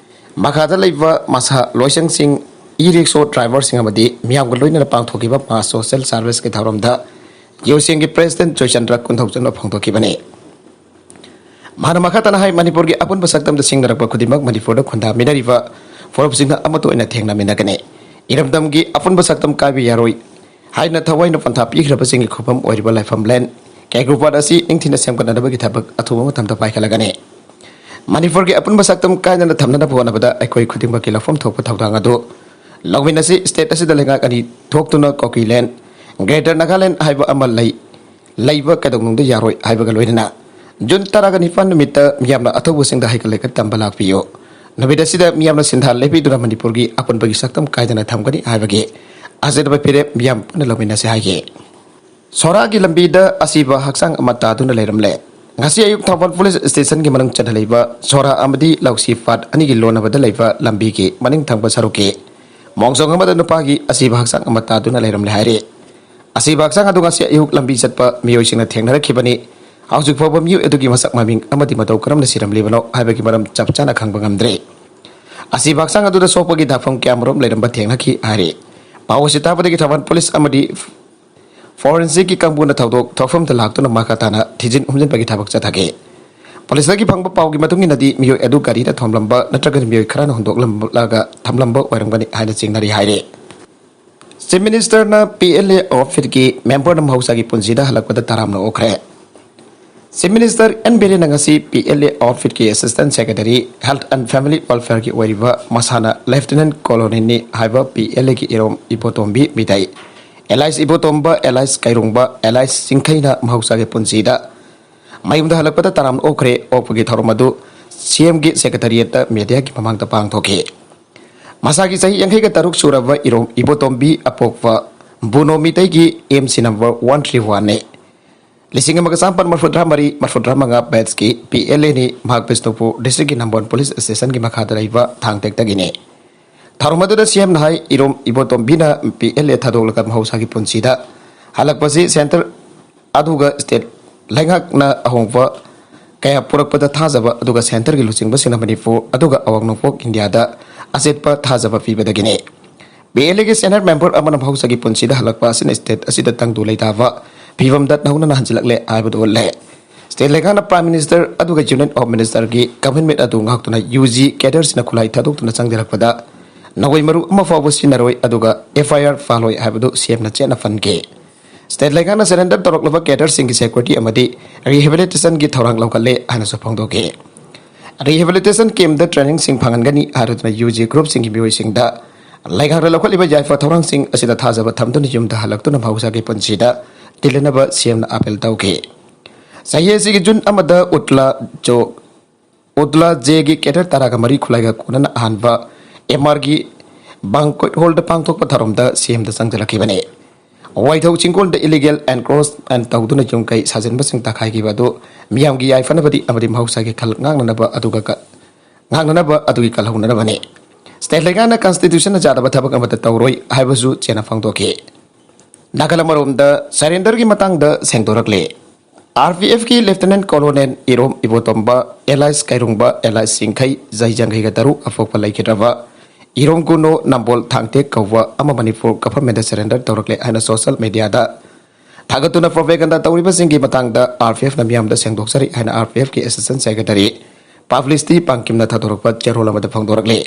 ꯃꯈꯥꯗ ꯂꯩꯕ ꯃꯁꯥ ꯂꯣꯏꯁꯪꯁꯤꯡ, e-rickshaw driverꯁꯤꯡ ꯑꯃꯗꯤ ꯃꯤꯌꯥꯝꯒ ꯂꯣꯏꯅꯅ ꯄꯥꯡꯊꯣꯛꯈꯤꯕ mass social serviceꯀꯤ ꯊꯧꯔꯝꯗ ꯌꯨꯁꯦꯡꯒꯤ ꯄ꯭ꯔꯦꯁꯤꯗꯦꯟ ꯖꯣꯏꯆꯟꯗ꯭ꯔ ꯀꯣꯟꯊꯧꯖꯝꯅ ꯐꯣꯡꯗꯣꯛꯈꯤꯕꯅꯤ꯫ ꯃꯍꯥꯛꯅ ꯃꯈꯥ ꯇꯥꯅ ꯍꯥꯏ, ꯃꯅꯤꯄꯨꯔꯒꯤ ꯑꯄꯨꯟꯕ ꯁꯛꯇꯝꯗ ꯁꯤꯡꯅꯔꯛꯄ ꯈꯨꯗꯤꯡꯃꯛ ꯃꯅꯤꯄꯨꯔꯗ ꯈꯨꯟꯗꯥꯃꯤꯟꯅꯔꯤꯕ ꯐꯨꯔꯨꯞꯁꯤꯡꯅ ꯑꯃꯠꯇ ꯑꯣꯏꯅ ꯊꯦꯡꯅꯃꯤꯟꯅꯒꯅꯤ꯫ ꯏꯔꯝꯗꯝꯒꯤ ꯑꯄꯨꯟꯕ ꯁꯛꯇꯝ ꯀꯥꯏꯕ ꯌꯥꯔꯣꯏ ꯍꯥꯏꯅ ꯊꯋꯥꯏꯅ ꯄꯟꯊꯥ ꯄꯤꯈ꯭ꯔꯕꯁꯤꯡꯒꯤ ꯈꯨꯕꯝ ꯑꯣꯏꯔꯤꯕ ꯂꯥꯏꯐꯝ ꯂꯦꯟ ꯀꯦꯒ꯭ꯔꯨꯕꯥꯠ ꯑꯁꯤ ꯅꯤꯡꯊꯤꯅ ꯁꯦꯝꯒꯠꯅꯅꯕꯒꯤ ꯊꯕꯛ ꯑꯊꯨꯕ ꯃꯇꯝꯗ ꯄꯥꯏꯈꯠꯂꯒꯅꯤ꯫ ꯃꯅꯤꯄꯨꯔꯒꯤ ꯑꯄꯨꯟꯕ ꯁꯛꯇꯝ ꯀꯥꯏꯗꯅ ꯊꯝꯅꯅꯕ ꯍꯣꯠꯅꯕꯗ ꯑꯩꯈꯣꯏ ꯈꯨꯗꯤꯡꯃꯛꯀꯤ ꯂꯧꯐꯝ ꯊꯣꯛꯄ ꯊꯧꯗꯥꯡ ꯑꯗꯨ ꯂꯧꯃꯤꯟꯅꯁꯤ꯫ ꯁ꯭ꯇꯦꯠ ꯑꯁꯤꯗ ꯂꯩꯉꯥꯛ ꯑꯅꯤ ꯊꯣꯛꯇꯨꯅ ꯀꯣꯀꯤꯂꯦꯟ, ꯒ꯭ꯔꯦꯇꯔ ꯅꯥꯒꯥꯂꯦꯟ ꯍꯥꯏꯕ ꯑꯃ ꯂꯩ, ꯂꯩꯕ ꯀꯩꯗꯧꯅꯨꯡꯗ ꯌꯥꯔꯣꯏ ꯍꯥꯏꯕꯒ ꯂꯣꯏꯅꯅ ꯖꯨꯟ ꯇꯔꯥꯒ ꯅꯤꯄꯥꯟ ꯅꯨꯃꯤꯠꯇ ꯃꯤꯌꯥꯝꯅ ꯑꯊꯧꯕꯁꯤꯡꯗ ꯍꯩꯀꯠ ꯂꯩꯀꯠ ꯇꯝꯕ ꯂꯥꯛꯄꯤꯌꯨ꯫ ꯅꯨꯃꯤꯠ ꯑꯁꯤꯗ ꯃꯤꯌꯥꯝꯅ ꯁꯤꯟꯊꯥ ꯂꯦꯞꯄꯤꯗꯨꯅ ꯃꯅꯤꯄꯨꯔꯒꯤ ꯑꯄꯨꯟꯕꯒꯤ ꯁꯛꯇꯝ ꯀꯥꯏꯗꯅ ꯊꯝꯒꯅꯤ ꯍꯥꯏꯕꯒꯤ ꯑꯆꯦꯠꯄ ꯐꯤꯔꯦꯞ ꯃꯤꯌꯥꯝ ꯄꯨꯟꯅ ꯂꯧꯃꯤꯟꯅꯁꯤ ꯍꯥꯏꯈꯤ꯫ ꯁꯣꯔꯥꯒꯤ ꯂꯝꯕꯤꯗ ꯑꯁꯤꯕ ꯍꯛꯆꯥꯡ ꯑꯃ ꯇꯥꯗꯨꯅ ꯂꯩꯔꯝꯂꯦ꯫ ꯉꯁꯤ ꯑꯌꯨꯛ ꯊꯧꯕꯥꯜ ꯄꯨꯂꯤꯁ ꯁ꯭ꯇꯦꯁꯟꯒꯤ ꯃꯅꯨꯡ ꯆꯠꯅ ꯂꯩꯕ ꯁꯣꯔꯥ ꯑꯃꯗꯤ ꯂꯧꯁꯤ ꯄꯥꯠ ꯑꯅꯤꯒꯤ ꯂꯣꯟꯅꯕꯗ ꯂꯩꯕ ꯂꯝꯕꯤꯒꯤ ꯃꯅꯤꯡ ꯊꯪꯕ ꯁꯔꯨꯛꯀꯤ ꯃꯣꯡꯁꯣꯡ ꯑꯃꯗ ꯅꯨꯄꯥꯒꯤ ꯑꯁꯤꯕ ꯍꯛꯆꯥꯡ ꯑꯃ ꯇꯥꯗꯨꯅ ꯂꯩꯔꯝꯂꯦ ꯍꯥꯏꯔꯤ꯫ ꯑꯁꯤꯕ ꯍꯛꯆꯥꯡ ꯑꯗꯨ ꯉꯁꯤ ꯑꯌꯨꯛ ꯂꯝꯕꯤ ꯆꯠꯄ ꯃꯤꯑꯣꯏꯁꯤꯡꯅ ꯊꯦꯡꯅꯔꯛꯈꯤꯕꯅꯤ꯫ ꯍꯧꯖꯤꯛ ꯐꯥꯎꯕ ꯃꯤꯑꯣꯏ ꯑꯗꯨꯒꯤ ꯃꯁꯛ ꯃꯃꯤꯡ ꯑꯃꯗꯤ ꯃꯇꯧ ꯀꯔꯝꯅ ꯁꯤꯔꯝꯂꯤꯕꯅꯣ ꯍꯥꯏꯕꯒꯤ ꯃꯔꯝ ꯆꯞ ꯆꯥꯅ ꯈꯪꯕ ꯉꯝꯗ꯭ꯔꯤ꯫ ꯑꯁꯤꯕ ꯍꯛꯆꯥꯡ ꯑꯗꯨꯗ ꯁꯣꯛꯄꯒꯤ ꯗꯥꯛꯐꯝ ꯀꯌꯥꯃꯔꯨꯝ ꯂꯩꯔꯝꯕ ꯊꯦꯡꯅꯈꯤ ꯍꯥꯏꯔꯤ꯫ ꯄꯥꯎ ꯑꯁꯤ ꯇꯥꯕꯗꯒꯤ ꯊꯧꯕꯥꯜ ꯄꯨꯂꯤꯁ ꯑꯃꯗꯤ ꯐꯣꯔꯦꯟꯁꯤꯛꯀꯤ ꯀꯥꯡꯕꯨꯅ ꯊꯧꯗꯣꯛ ꯊꯣꯛꯐꯝꯗ ꯂꯥꯛꯇꯨꯅ ꯃꯈꯥ ꯇꯥꯅ ꯊꯤꯖꯤꯟ ꯍꯨꯝꯖꯤꯟꯕꯒꯤ ꯊꯕꯛ ꯆꯠꯊꯈꯤ꯫ ꯄꯨꯂꯤꯁꯇꯒꯤ ꯐꯪꯕ ꯄꯥꯎꯒꯤ ꯃꯇꯨꯡ ꯏꯟꯅꯗꯤ ꯃꯤꯑꯣꯏ ꯑꯗꯨ ꯒꯥꯔꯤꯗ ꯊꯣꯝꯂꯝꯕ ꯅꯠꯇ꯭ꯔꯒ ꯃꯤꯑꯣꯏ ꯈꯔꯅ ꯍꯨꯟꯗꯣꯛꯂꯝꯂꯒ ꯊꯝꯂꯝꯕ ꯑꯣꯏꯔꯝꯒꯅꯤ ꯍꯥꯏꯅ ꯆꯤꯡꯅꯔꯤ ꯍꯥꯏꯔꯤ꯫ ꯆꯤꯐ ꯃꯤꯅꯤꯁꯇꯔꯅ ꯄꯤ ꯑꯦꯜ ꯑꯦ ꯑꯥꯎꯠꯐꯤꯠꯀꯤ ꯃꯦꯝꯕꯔꯅ ꯃꯍꯧꯁꯥꯒꯤ ꯄꯨꯟꯁꯤꯗ ꯍꯜꯂꯛꯄꯗ ꯇꯔꯥꯝꯅ ꯑꯣꯛꯈ꯭ꯔꯦ꯫ ꯆꯤꯐ ꯃꯤꯅꯤꯁꯇꯔ ꯑꯦꯟ ꯕꯤꯔꯦꯟꯅ ꯉꯁꯤ ꯄꯤ ꯑꯦꯜ ꯑꯦ ꯑꯥꯎꯠꯐꯤꯠꯀꯤ assistant secretary, health and family ꯋꯦꯜꯐꯤꯌꯔꯒꯤ ꯑꯣꯏꯔꯤꯕ ꯃꯁꯥꯅ ꯂꯦꯐꯇꯤꯅꯦꯟ ꯀꯣꯂꯣꯅꯤꯅꯤ ꯍꯥꯏꯕ ꯄꯤ ꯑꯦꯜ ꯑꯦꯒꯤ Irom Ibotombi Meitei alias Ibotomba, alias Keiromba, alias ꯆꯤꯡꯈꯩꯅ ꯃꯍꯧꯁꯥꯒꯤ ꯄꯨꯟꯁꯤꯗ ꯃꯌꯨꯝꯗ ꯍꯜꯂꯛꯄꯗ ꯇꯔꯥꯝꯅ ꯑꯣꯛꯈ꯭ꯔꯦ꯫ ꯑꯣꯛꯄꯒꯤ ꯊꯧꯔꯝ ꯑꯗꯨ ꯁꯤ ꯑꯦꯝꯒꯤ ꯁꯦꯀ꯭ꯔꯦꯇꯔꯤꯌꯦꯠꯇ ꯃꯦꯗꯤꯌꯥꯒꯤ ꯃꯃꯥꯡꯗ ꯄꯥꯡꯊꯣꯛꯈꯤ꯫ ꯃꯁꯥꯒꯤ ꯆꯍꯤ ꯌꯥꯡꯈꯩꯒ ꯇꯔꯨꯛ ꯁꯨꯔꯕ ꯏꯔꯣꯝ ꯏꯕꯣꯇꯣꯝꯕꯤ ꯑꯄꯣꯛꯄ ꯕꯨꯅꯣ ꯃꯤꯇꯩꯒꯤ M C number one three ꯋꯥꯟꯅꯤ꯫ ꯂꯤꯁꯤꯡ ꯑꯃꯒ ꯆꯥꯃꯥꯄꯟ ꯃꯔꯐꯨꯇꯔꯥ ꯃꯔꯤ ꯃꯔꯐꯨꯇꯔꯥ ꯃꯉꯥ ꯕꯦꯠꯁꯀꯤ ꯄꯤ ꯑꯦꯜ ꯑꯦꯅꯤ꯫ ꯃꯍꯥꯛ ꯕꯤꯁꯅꯨꯄꯨꯔ ꯗꯤꯁꯇ꯭ꯔꯤꯛꯀꯤ ꯅꯝꯕꯣꯜ ꯄꯨꯂꯤꯁ ꯁ꯭ꯇꯦꯁꯟꯒꯤ ꯃꯈꯥꯗ ꯂꯩꯕ ꯊꯥꯡꯇꯦꯛꯇꯒꯤꯅꯤ꯫ ꯊꯧꯔꯝ ꯑꯗꯨꯗ ꯁꯤ ꯑꯦꯝꯅ ꯍꯥꯏ, ꯏꯔꯣꯝ ꯏꯕꯣꯇꯣꯝꯕꯤꯅ ꯄꯤ ꯑꯦꯜ ꯑꯦ ꯊꯥꯗꯣꯛꯂꯒ ꯃꯍꯧꯁꯥꯒꯤ ꯄꯨꯟꯁꯤꯗ ꯍꯜꯂꯛꯄꯁꯤ ꯁꯦꯟꯇꯔ ꯑꯗꯨꯒ ꯁ꯭ꯇꯦꯠ ꯂꯩꯉꯥꯛꯅ ꯑꯍꯣꯡꯕ ꯀꯌꯥ ꯄꯨꯔꯛꯄꯗ ꯊꯥꯖꯕ, ꯑꯗꯨꯒ ꯁꯦꯟꯇꯔꯒꯤ ꯂꯨꯆꯤꯡꯕꯁꯤꯡꯅ ꯃꯅꯤꯄꯨꯔ ꯑꯗꯨꯒ ꯑꯋꯥꯡ ꯅꯣꯡꯄꯣꯛ ꯏꯟꯗꯤꯌꯥꯗ ꯑꯆꯦꯠꯄ ꯊꯥꯖꯕ ꯄꯤꯕꯗꯒꯤꯅꯤ꯫ ꯄꯤ ꯑꯦꯜ ꯑꯦꯒꯤ ꯁꯦꯅꯤꯌꯔ ꯃꯦꯝꯕꯔ ꯑꯃꯅ ꯃꯍꯧꯁꯥꯒꯤ ꯄꯨꯟꯁꯤꯗ ꯍꯜꯂꯛꯄ ꯑꯁꯤꯅ ꯁ꯭ꯇꯦꯠ ꯑꯁꯤꯗ ꯇꯪꯗꯨ ꯂꯩꯇꯥꯕ ꯐꯤꯕꯝꯗ ꯅꯧꯅꯅ ꯍꯟꯖꯤꯜꯂꯛꯂꯦ ꯍꯥꯏꯕꯗꯨ ꯎꯠꯂꯦ꯫ ꯁ꯭ꯇꯦꯠ ꯂꯩꯉꯥꯛꯅ Prime Minister ꯑꯗꯨꯒ Union of Ministerꯒꯤ government ꯑꯗꯨ ꯉꯥꯛꯇꯨꯅ UG cadreꯁꯤꯡꯅ ꯈꯨꯠꯂꯥꯏ ꯊꯥꯗꯣꯛꯇꯨꯅ ꯆꯪꯖꯔꯛꯄꯗ ꯅꯧꯋꯩ ꯃꯔꯨ ꯑꯃ ꯐꯥꯎꯕ ꯁꯤꯖꯤꯟꯅꯔꯣꯏ, ꯑꯗꯨꯒ FIR ꯐꯥꯜꯂꯣꯏ ꯍꯥꯏꯕꯗꯨ CMꯅ ꯆꯦꯠꯅ ꯄꯟꯈꯤ꯫ ꯁ꯭ꯇꯦꯠ ꯂꯩꯉꯥꯛꯅ surrender ꯇꯧꯔꯛꯂꯕ cadreꯁꯤꯡꯒꯤ security ꯑꯃꯗꯤ rehabilitationꯒꯤ ꯊꯧꯔꯥꯡ ꯂꯧꯈꯠꯂꯦ ꯍꯥꯏꯅꯁꯨ ꯐꯣꯡꯗꯣꯛꯈꯤ꯫ Rehabilitation campꯇ trainingꯁꯤꯡ ꯐꯪꯍꯟꯒꯅꯤ ꯍꯥꯏꯔꯗꯨꯅ UG groupꯁꯤꯡꯒꯤ ꯃꯤꯑꯣꯏꯁꯤꯡꯗ ꯂꯩꯉꯥꯛꯅ ꯂꯧꯈꯠꯂꯤꯕ ꯌꯥꯏꯐ ꯊꯧꯔꯥꯡꯁꯤꯡ ꯑꯁꯤꯗ ꯊꯥꯖꯕ ꯊꯝꯗꯨꯅ ꯌꯨꯝꯗ ꯍꯜꯂꯛꯇꯨꯅ ꯃꯍꯧꯁꯥꯒꯤ ꯄꯨꯟꯁꯤꯗ ꯇꯤꯜꯂꯅꯕ CMꯅ appeal ꯇꯧꯈꯤ꯫ ꯆꯍꯤ ꯑꯁꯤꯒꯤ June ꯑꯃꯗ ꯎꯠꯂꯥ ꯖꯣ ꯎꯗꯂꯥ ꯖꯦꯒꯤ cadre ꯇꯔꯥꯒ ꯃꯔꯤ ꯈꯨꯠꯂꯥꯏꯒ ꯀꯣꯟꯅꯅ ꯑꯍꯥꯟꯕ MRꯒꯤ banquet hallꯗ ꯄꯥꯡꯊꯣꯛꯄ ꯊꯧꯔꯝꯗ CMꯗ ꯆꯪꯁꯤꯜꯂꯛꯈꯤꯕꯅꯤ꯫ ꯋꯥꯏꯊꯧ ꯆꯤꯡꯒꯣꯜꯗ illegal encroachment ꯇꯧꯗꯨꯅ ꯌꯨꯝ ꯀꯩ ꯁꯥꯖꯤꯟꯕꯁꯤꯡ ꯇꯥꯈꯥꯏꯈꯤꯕ ꯑꯗꯨ ꯃꯤꯌꯥꯝꯒꯤ ꯌꯥꯏꯐꯅꯕꯗꯤ ꯑꯃꯗꯤ ꯃꯍꯧꯁꯥꯒꯤ ꯈꯜ ꯉꯥꯛꯅꯅꯕ ꯑꯗꯨꯒ ꯀ-, ꯉꯥꯛꯅꯅꯕ ꯑꯗꯨꯒꯤ ꯀꯜꯍꯧꯅꯅꯕꯅꯤ꯫ ꯁ꯭ꯇꯦꯠ ꯂꯩꯉꯥꯛꯅ constitutionꯅ ꯌꯥꯗꯕ ꯊꯕꯛ ꯑꯃꯠꯇ ꯇꯧꯔꯣꯏ ꯍꯥꯏꯕꯁꯨ ꯆꯦꯠꯅ ꯐꯣꯡꯗꯣꯛꯈꯤ꯫ ꯅꯥꯒꯥꯂꯦꯟ ꯑꯃꯔꯣꯝꯗ surrenderꯒꯤ ꯃꯇꯥꯡꯗ ꯁꯦꯡꯗꯣꯔꯛꯂꯤ꯫ RPFꯀꯤ Lieutenant Colonel ꯏꯔꯣꯝ ꯏꯕꯣꯇꯣꯝꯕ alias ꯀꯩꯔꯨꯡꯕ alias ꯆꯤꯡꯈꯩ ꯆꯍꯤ ꯌꯥꯡꯈꯩꯒ ꯇꯔꯨꯛ ꯑꯄꯣꯛꯄ ꯂꯩꯈꯤꯗ꯭ꯔꯕ ꯏꯔꯣꯝ ꯒꯨꯅꯣ ꯅꯝꯕꯣꯜ ꯊꯥꯡꯇꯦꯛ ꯀꯧꯕ ꯑꯃ ꯃꯅꯤꯄꯨꯔ governmentꯇ surrender ꯇꯧꯔꯛꯂꯦ ꯍꯥꯏꯅ social mediaꯗ ꯊꯥꯒꯠꯇꯨꯅ propaganda ꯇꯧꯔꯤꯕꯁꯤꯡꯒꯤ ꯃꯇꯥꯡꯗ RPFꯅ ꯃꯤꯌꯥꯝꯗ ꯁꯦꯡꯗꯣꯛꯆꯔꯤ ꯍꯥꯏꯅ RPFꯀꯤ Assistant Secretary Publicity ꯄꯥꯡꯀꯤꯝꯅ ꯊꯥꯗꯣꯔꯛꯄ ꯆꯦꯔꯣꯜ ꯑꯃꯗ ꯐꯣꯡꯗꯣꯔꯛꯂꯤ꯫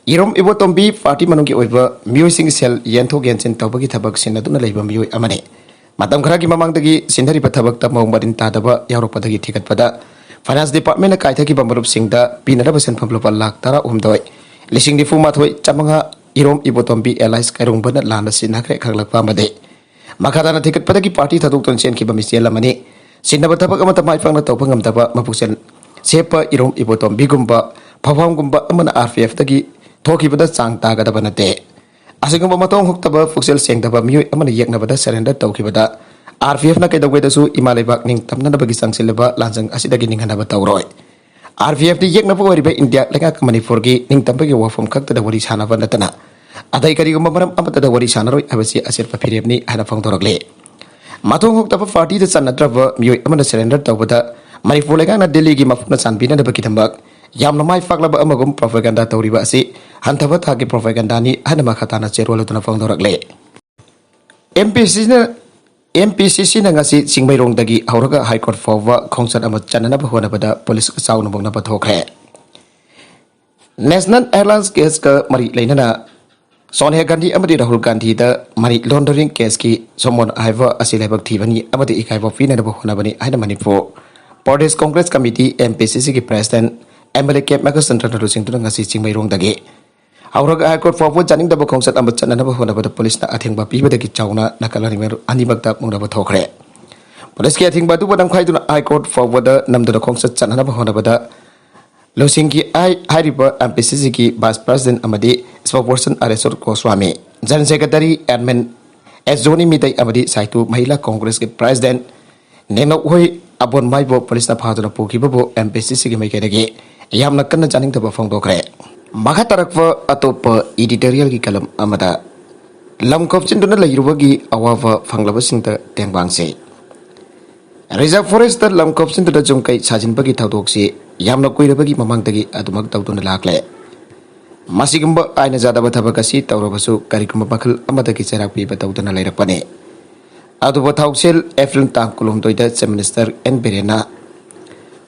ꯏꯔꯣꯝ ꯏꯕꯣꯇꯣꯝꯕꯤ party ꯃꯅꯨꯡꯒꯤ ꯑꯣꯏꯕ ꯃꯤꯑꯣꯏꯁꯤꯡꯒꯤ ꯁꯦꯜ ꯌꯦꯟꯊꯣꯛ ꯌꯦꯟꯁꯤꯟ ꯇꯧꯕꯒꯤ ꯊꯕꯛ ꯁꯤꯟꯅꯗꯨꯅ ꯂꯩꯕ ꯃꯤꯑꯣꯏ ꯑꯃꯅꯤ꯫ ꯃꯇꯝ ꯈꯔꯒꯤ ꯃꯃꯥꯡꯗꯒꯤ ꯁꯤꯟꯅꯔꯤꯕ ꯊꯕꯛꯇ ꯃꯑꯣꯡ ꯃꯔꯤꯟ ꯇꯥꯗꯕ ꯌꯥꯎꯔꯛꯄꯗꯒꯤ ꯊꯤꯒꯠꯄꯗ Finance Departmentꯅ ꯀꯥꯏꯊꯈꯤꯕ ꯃꯔꯨꯞꯁꯤꯡꯗ ꯄꯤꯅꯅꯕ ꯁꯦꯟꯐꯝ ꯂꯨꯄꯥ ꯂꯥꯈ ꯇꯔꯥꯍꯨꯝꯗꯣꯏ ꯂꯤꯁꯤꯡ ꯅꯤꯐꯨ ꯃꯥꯊꯣꯏ ꯆꯥꯃꯉꯥ ꯏꯔꯣꯝ ꯏꯕꯣꯇꯣꯝꯕꯤ alias ꯀꯩꯔꯨꯡꯕꯅ ꯂꯥꯟꯅ ꯁꯤꯖꯤꯟꯅꯈ꯭ꯔꯦ ꯈꯪꯂꯛꯄ ꯑꯃꯗꯤ ꯃꯈꯥ ꯇꯥꯅ ꯊꯤꯒꯠꯄꯗꯒꯤ party ꯊꯥꯗꯣꯛꯇꯨꯅ ꯆꯦꯟꯈꯤꯕ ꯃꯤꯁꯦꯜ ꯑꯃꯅꯤ꯫ ꯁꯤꯟꯅꯕ ꯊꯕꯛ ꯑꯃꯠꯇ ꯃꯥꯏ ꯄꯥꯛꯅ ꯇꯧꯕ ꯉꯝꯗꯕ ꯃꯄꯨꯛꯆꯦꯜ ꯁꯦꯞꯄ ꯏꯔꯣꯝ ꯏꯕꯣꯇꯣꯝꯕꯤꯒꯨꯝꯕ ꯐꯥꯎꯐꯝꯒꯨꯝꯕ ꯑꯃꯅ RPFꯇꯒꯤ ꯊꯣꯛꯈꯤꯕꯗ ꯆꯥꯡ ꯇꯥꯒꯗꯕ ꯅꯠꯇꯦ꯫ ꯑꯁꯤꯒꯨꯝꯕ ꯃꯊꯣꯡ ꯍꯨꯛꯇꯕ ꯄꯨꯛꯆꯦꯜ ꯁꯦꯡꯗꯕ ꯃꯤꯑꯣꯏ ꯑꯃꯅ ꯌꯦꯛꯅꯕꯗ surrender ꯇꯧꯈꯤꯕꯗ RPFꯅ ꯀꯩꯗꯧꯉꯩꯗꯁꯨ ꯏꯃꯥ ꯂꯩꯕꯥꯛ ꯅꯤꯡꯇꯝꯅꯅꯕꯒꯤ ꯆꯪꯁꯤꯜꯂꯤꯕ ꯂꯥꯟꯖꯪ ꯑꯁꯤꯗꯒꯤ ꯅꯤꯡꯍꯟꯅꯕ ꯇꯧꯔꯣꯏ꯫ RPFꯇ ꯌꯦꯛꯅꯕ ꯑꯣꯏꯔꯤꯕ ꯏꯟꯗꯤꯌꯥ ꯂꯩꯉꯥꯛꯀ ꯃꯅꯤꯄꯨꯔꯒꯤ ꯅꯤꯡꯇꯝꯕꯒꯤ ꯋꯥꯐꯝ ꯈꯛꯇꯗ ꯋꯥꯔꯤ ꯁꯥꯟꯅꯕ ꯅꯠꯇꯅ ꯑꯇꯩ ꯀꯔꯤꯒꯨꯝꯕ ꯃꯔꯝ ꯑꯃꯠꯇꯗ ꯋꯥꯔꯤ ꯁꯥꯟꯅꯔꯣꯏ ꯍꯥꯏꯕꯁꯤ ꯑꯆꯦꯠꯄ ꯐꯤꯔꯦꯞꯅꯤ ꯍꯥꯏꯅ ꯐꯣꯡꯗꯣꯔꯛꯂꯤ꯫ ꯃꯊꯣꯡ ꯍꯨꯛꯇꯕ partyꯗ ꯆꯟꯅꯗ꯭ꯔꯕ ꯃꯤꯑꯣꯏ ꯑꯃꯅ surrender ꯇꯧꯕꯗ ꯃꯅꯤꯄꯨꯔ ꯂꯩꯉꯥꯛꯅ ꯗꯤꯜꯂꯤꯒꯤ ꯃꯄꯨꯅ ꯆꯥꯟꯕꯤꯅꯅꯕꯒꯤꯗꯃꯛ ꯌꯥꯝꯅ ꯃꯥꯏ ꯄꯥꯛꯂꯕ ꯑꯃꯒꯨꯝ propaganda ꯇꯧꯔꯤꯕ ꯑꯁꯤ ꯍꯟꯊꯕ ꯊꯥꯛꯀꯤ propagandaꯅꯤ ꯍꯥꯏꯅ ꯃꯈꯥ ꯇꯥꯅ ꯆꯦꯔꯣꯜ ꯑꯗꯨꯅ ꯐꯣꯡꯗꯣꯔꯛꯂꯦ꯫ MPCCꯅ ꯑꯦꯝ ꯄꯤ ꯁꯤ ꯁꯤꯅ ꯉꯁꯤ ꯆꯤꯡꯃꯩꯔꯣꯡꯗꯒꯤ ꯍꯧꯔꯒ ꯍꯥꯏ ꯀꯣꯔꯠ ꯐꯥꯎꯕ ꯈꯣꯡꯆꯠ ꯑꯃ ꯆꯠꯅꯅꯕ ꯍꯣꯠꯅꯕꯗ ꯄꯨꯂꯤꯁ ꯆꯥꯎꯅ ꯃꯨꯛꯅꯕ ꯊꯣꯛꯈ꯭ꯔꯦ꯫ National Alliance case ꯀ ꯃꯔꯤ ꯂꯩꯅꯅ ꯁꯣꯅꯤꯌꯥ ꯒꯥꯟꯙꯤ ꯑꯃꯗꯤ ꯔꯥꯍꯨꯜ ꯒꯥꯟꯙꯤꯗ money laundering case ꯀꯤ ꯁꯣꯃꯣꯟ ꯍꯥꯏꯕ ꯑꯁꯤ ꯂꯥꯏꯕꯛ ꯊꯤꯕꯅꯤ ꯑꯃꯗꯤ ꯏꯀꯥꯏꯕ ꯄꯤꯅꯅꯕ ꯍꯣꯠꯅꯕꯅꯤ ꯍꯥꯏꯅ Manipur Pradesh Congress committee, M P C ꯁꯤꯒꯤ president, M L A K ꯃꯦꯘꯆꯟꯗ꯭ꯔꯅ ꯂꯨꯆꯤꯡꯗꯨꯅ ꯉꯁꯤ ꯆꯤꯡꯃꯩꯔꯣꯡꯗꯒꯤ ꯍꯧꯔꯒ ꯍꯥꯏ ꯀꯣꯔꯠ ꯐꯥꯎꯕ ꯌꯥꯅꯤꯡꯗꯕ ꯈꯣꯡꯆꯠ ꯑꯃ ꯆꯠꯅꯅꯕ ꯍꯣꯠꯅꯕꯗ ꯄꯨꯂꯤꯁꯅ ꯑꯊꯤꯡꯕ ꯄꯤꯕꯗꯒꯤ ꯆꯥꯎꯅ ꯅꯥꯀꯜ ꯑꯅꯤꯃꯛ-, ꯑꯅꯤꯃꯛꯇ ꯃꯨꯛꯅꯕ ꯊꯣꯛꯈ꯭ꯔꯦ꯫ ꯄꯨꯂꯤꯁꯀꯤ ꯑꯊꯤꯡꯕ ꯑꯗꯨꯕꯨ ꯅꯝꯈꯥꯏꯗꯨꯅ ꯍꯥꯏ ꯀꯣꯔꯠ ꯐꯥꯎꯕꯗ ꯅꯝꯗꯨꯅ ꯈꯣꯡꯆꯠ ꯆꯠꯅꯅꯕ ꯍꯣꯠꯅꯕꯗ ꯂꯨꯆꯤꯡꯒꯤ ꯍꯥꯏ-, ꯍꯥꯏꯔꯤꯕ ꯑꯦꯝ ꯄꯤ ꯁꯤ ꯁꯤꯒꯤ vice president ꯑꯃꯗꯤ spokesperson ꯑꯔꯦꯁꯣꯔ Goswami, general secretary admin ꯑꯦꯁ ꯖꯣꯅꯤ ꯃꯤꯇꯩ ꯑꯃꯗꯤ ꯁꯥꯏꯇꯨ ꯃꯍꯤꯂꯥ ꯀꯣꯡꯒ꯭ꯔꯦꯁꯀꯤ president ꯅꯦꯅꯣꯛꯍꯣꯏ ꯑꯕꯣꯟꯃꯥꯏꯕꯨ ꯄꯨꯂꯤꯁꯅ ꯐꯥꯗꯨꯅ ꯄꯨꯈꯤꯕꯕꯨ ꯑꯦꯝ ꯄꯤ ꯁꯤ ꯁꯤꯒꯤ ꯃꯥꯏꯀꯩꯗꯒꯤ ꯌꯥꯝꯅ ꯀꯟꯅ ꯆꯥꯅꯤꯡꯗꯕ ꯐꯣꯡꯗꯣꯛꯈ꯭ꯔꯦ꯫ ꯃꯈꯥ ꯇꯥꯔꯛꯄ ꯑꯇꯣꯞꯄ editorial ꯒꯤ column ꯑꯃꯗ ꯂꯝ ꯈꯣꯞꯆꯤꯟꯗꯨꯅ ꯂꯩꯔꯨꯕꯒꯤ ꯑꯋꯥꯕ ꯐꯪꯂꯕꯁꯤꯡꯗ ꯇꯦꯡꯕꯥꯡꯁꯤ꯫ Reserve forest ꯇ ꯂꯝ ꯈꯣꯞꯆꯤꯟꯗꯨꯅ ꯌꯨꯝ ꯀꯩ ꯁꯥꯖꯤꯟꯕꯒꯤ ꯊꯧꯗꯣꯛꯁꯤ ꯌꯥꯝꯅ ꯀꯨꯏꯔꯕꯒꯤ ꯃꯃꯥꯡꯗꯒꯤ ꯑꯗꯨꯃꯛ ꯇꯧꯗꯨꯅ ꯂꯥꯛꯂꯦ꯫ ꯃꯁꯤꯒꯨꯝꯕ ꯑꯥꯏꯟꯅ ꯌꯥꯗꯕ ꯊꯕꯛ ꯑꯁꯤ ꯇꯧꯔꯕꯁꯨ ꯀꯔꯤꯒꯨꯝꯕ ꯃꯈꯜ ꯑꯃꯗꯒꯤ ꯆꯩꯔꯥꯛ ꯄꯤꯕ ꯇꯧꯗꯨꯅ ꯂꯩꯔꯛꯄꯅꯤ꯫ ꯑꯗꯨꯕꯨ ꯊꯧꯁꯤꯜ ꯑꯦꯄ꯭ꯔꯤꯜ ꯇꯥꯡ ꯀꯨꯟꯍꯨꯝꯗꯣꯏꯗ Chief Minister ꯑꯦꯟ ꯕꯤꯔꯦꯟꯅ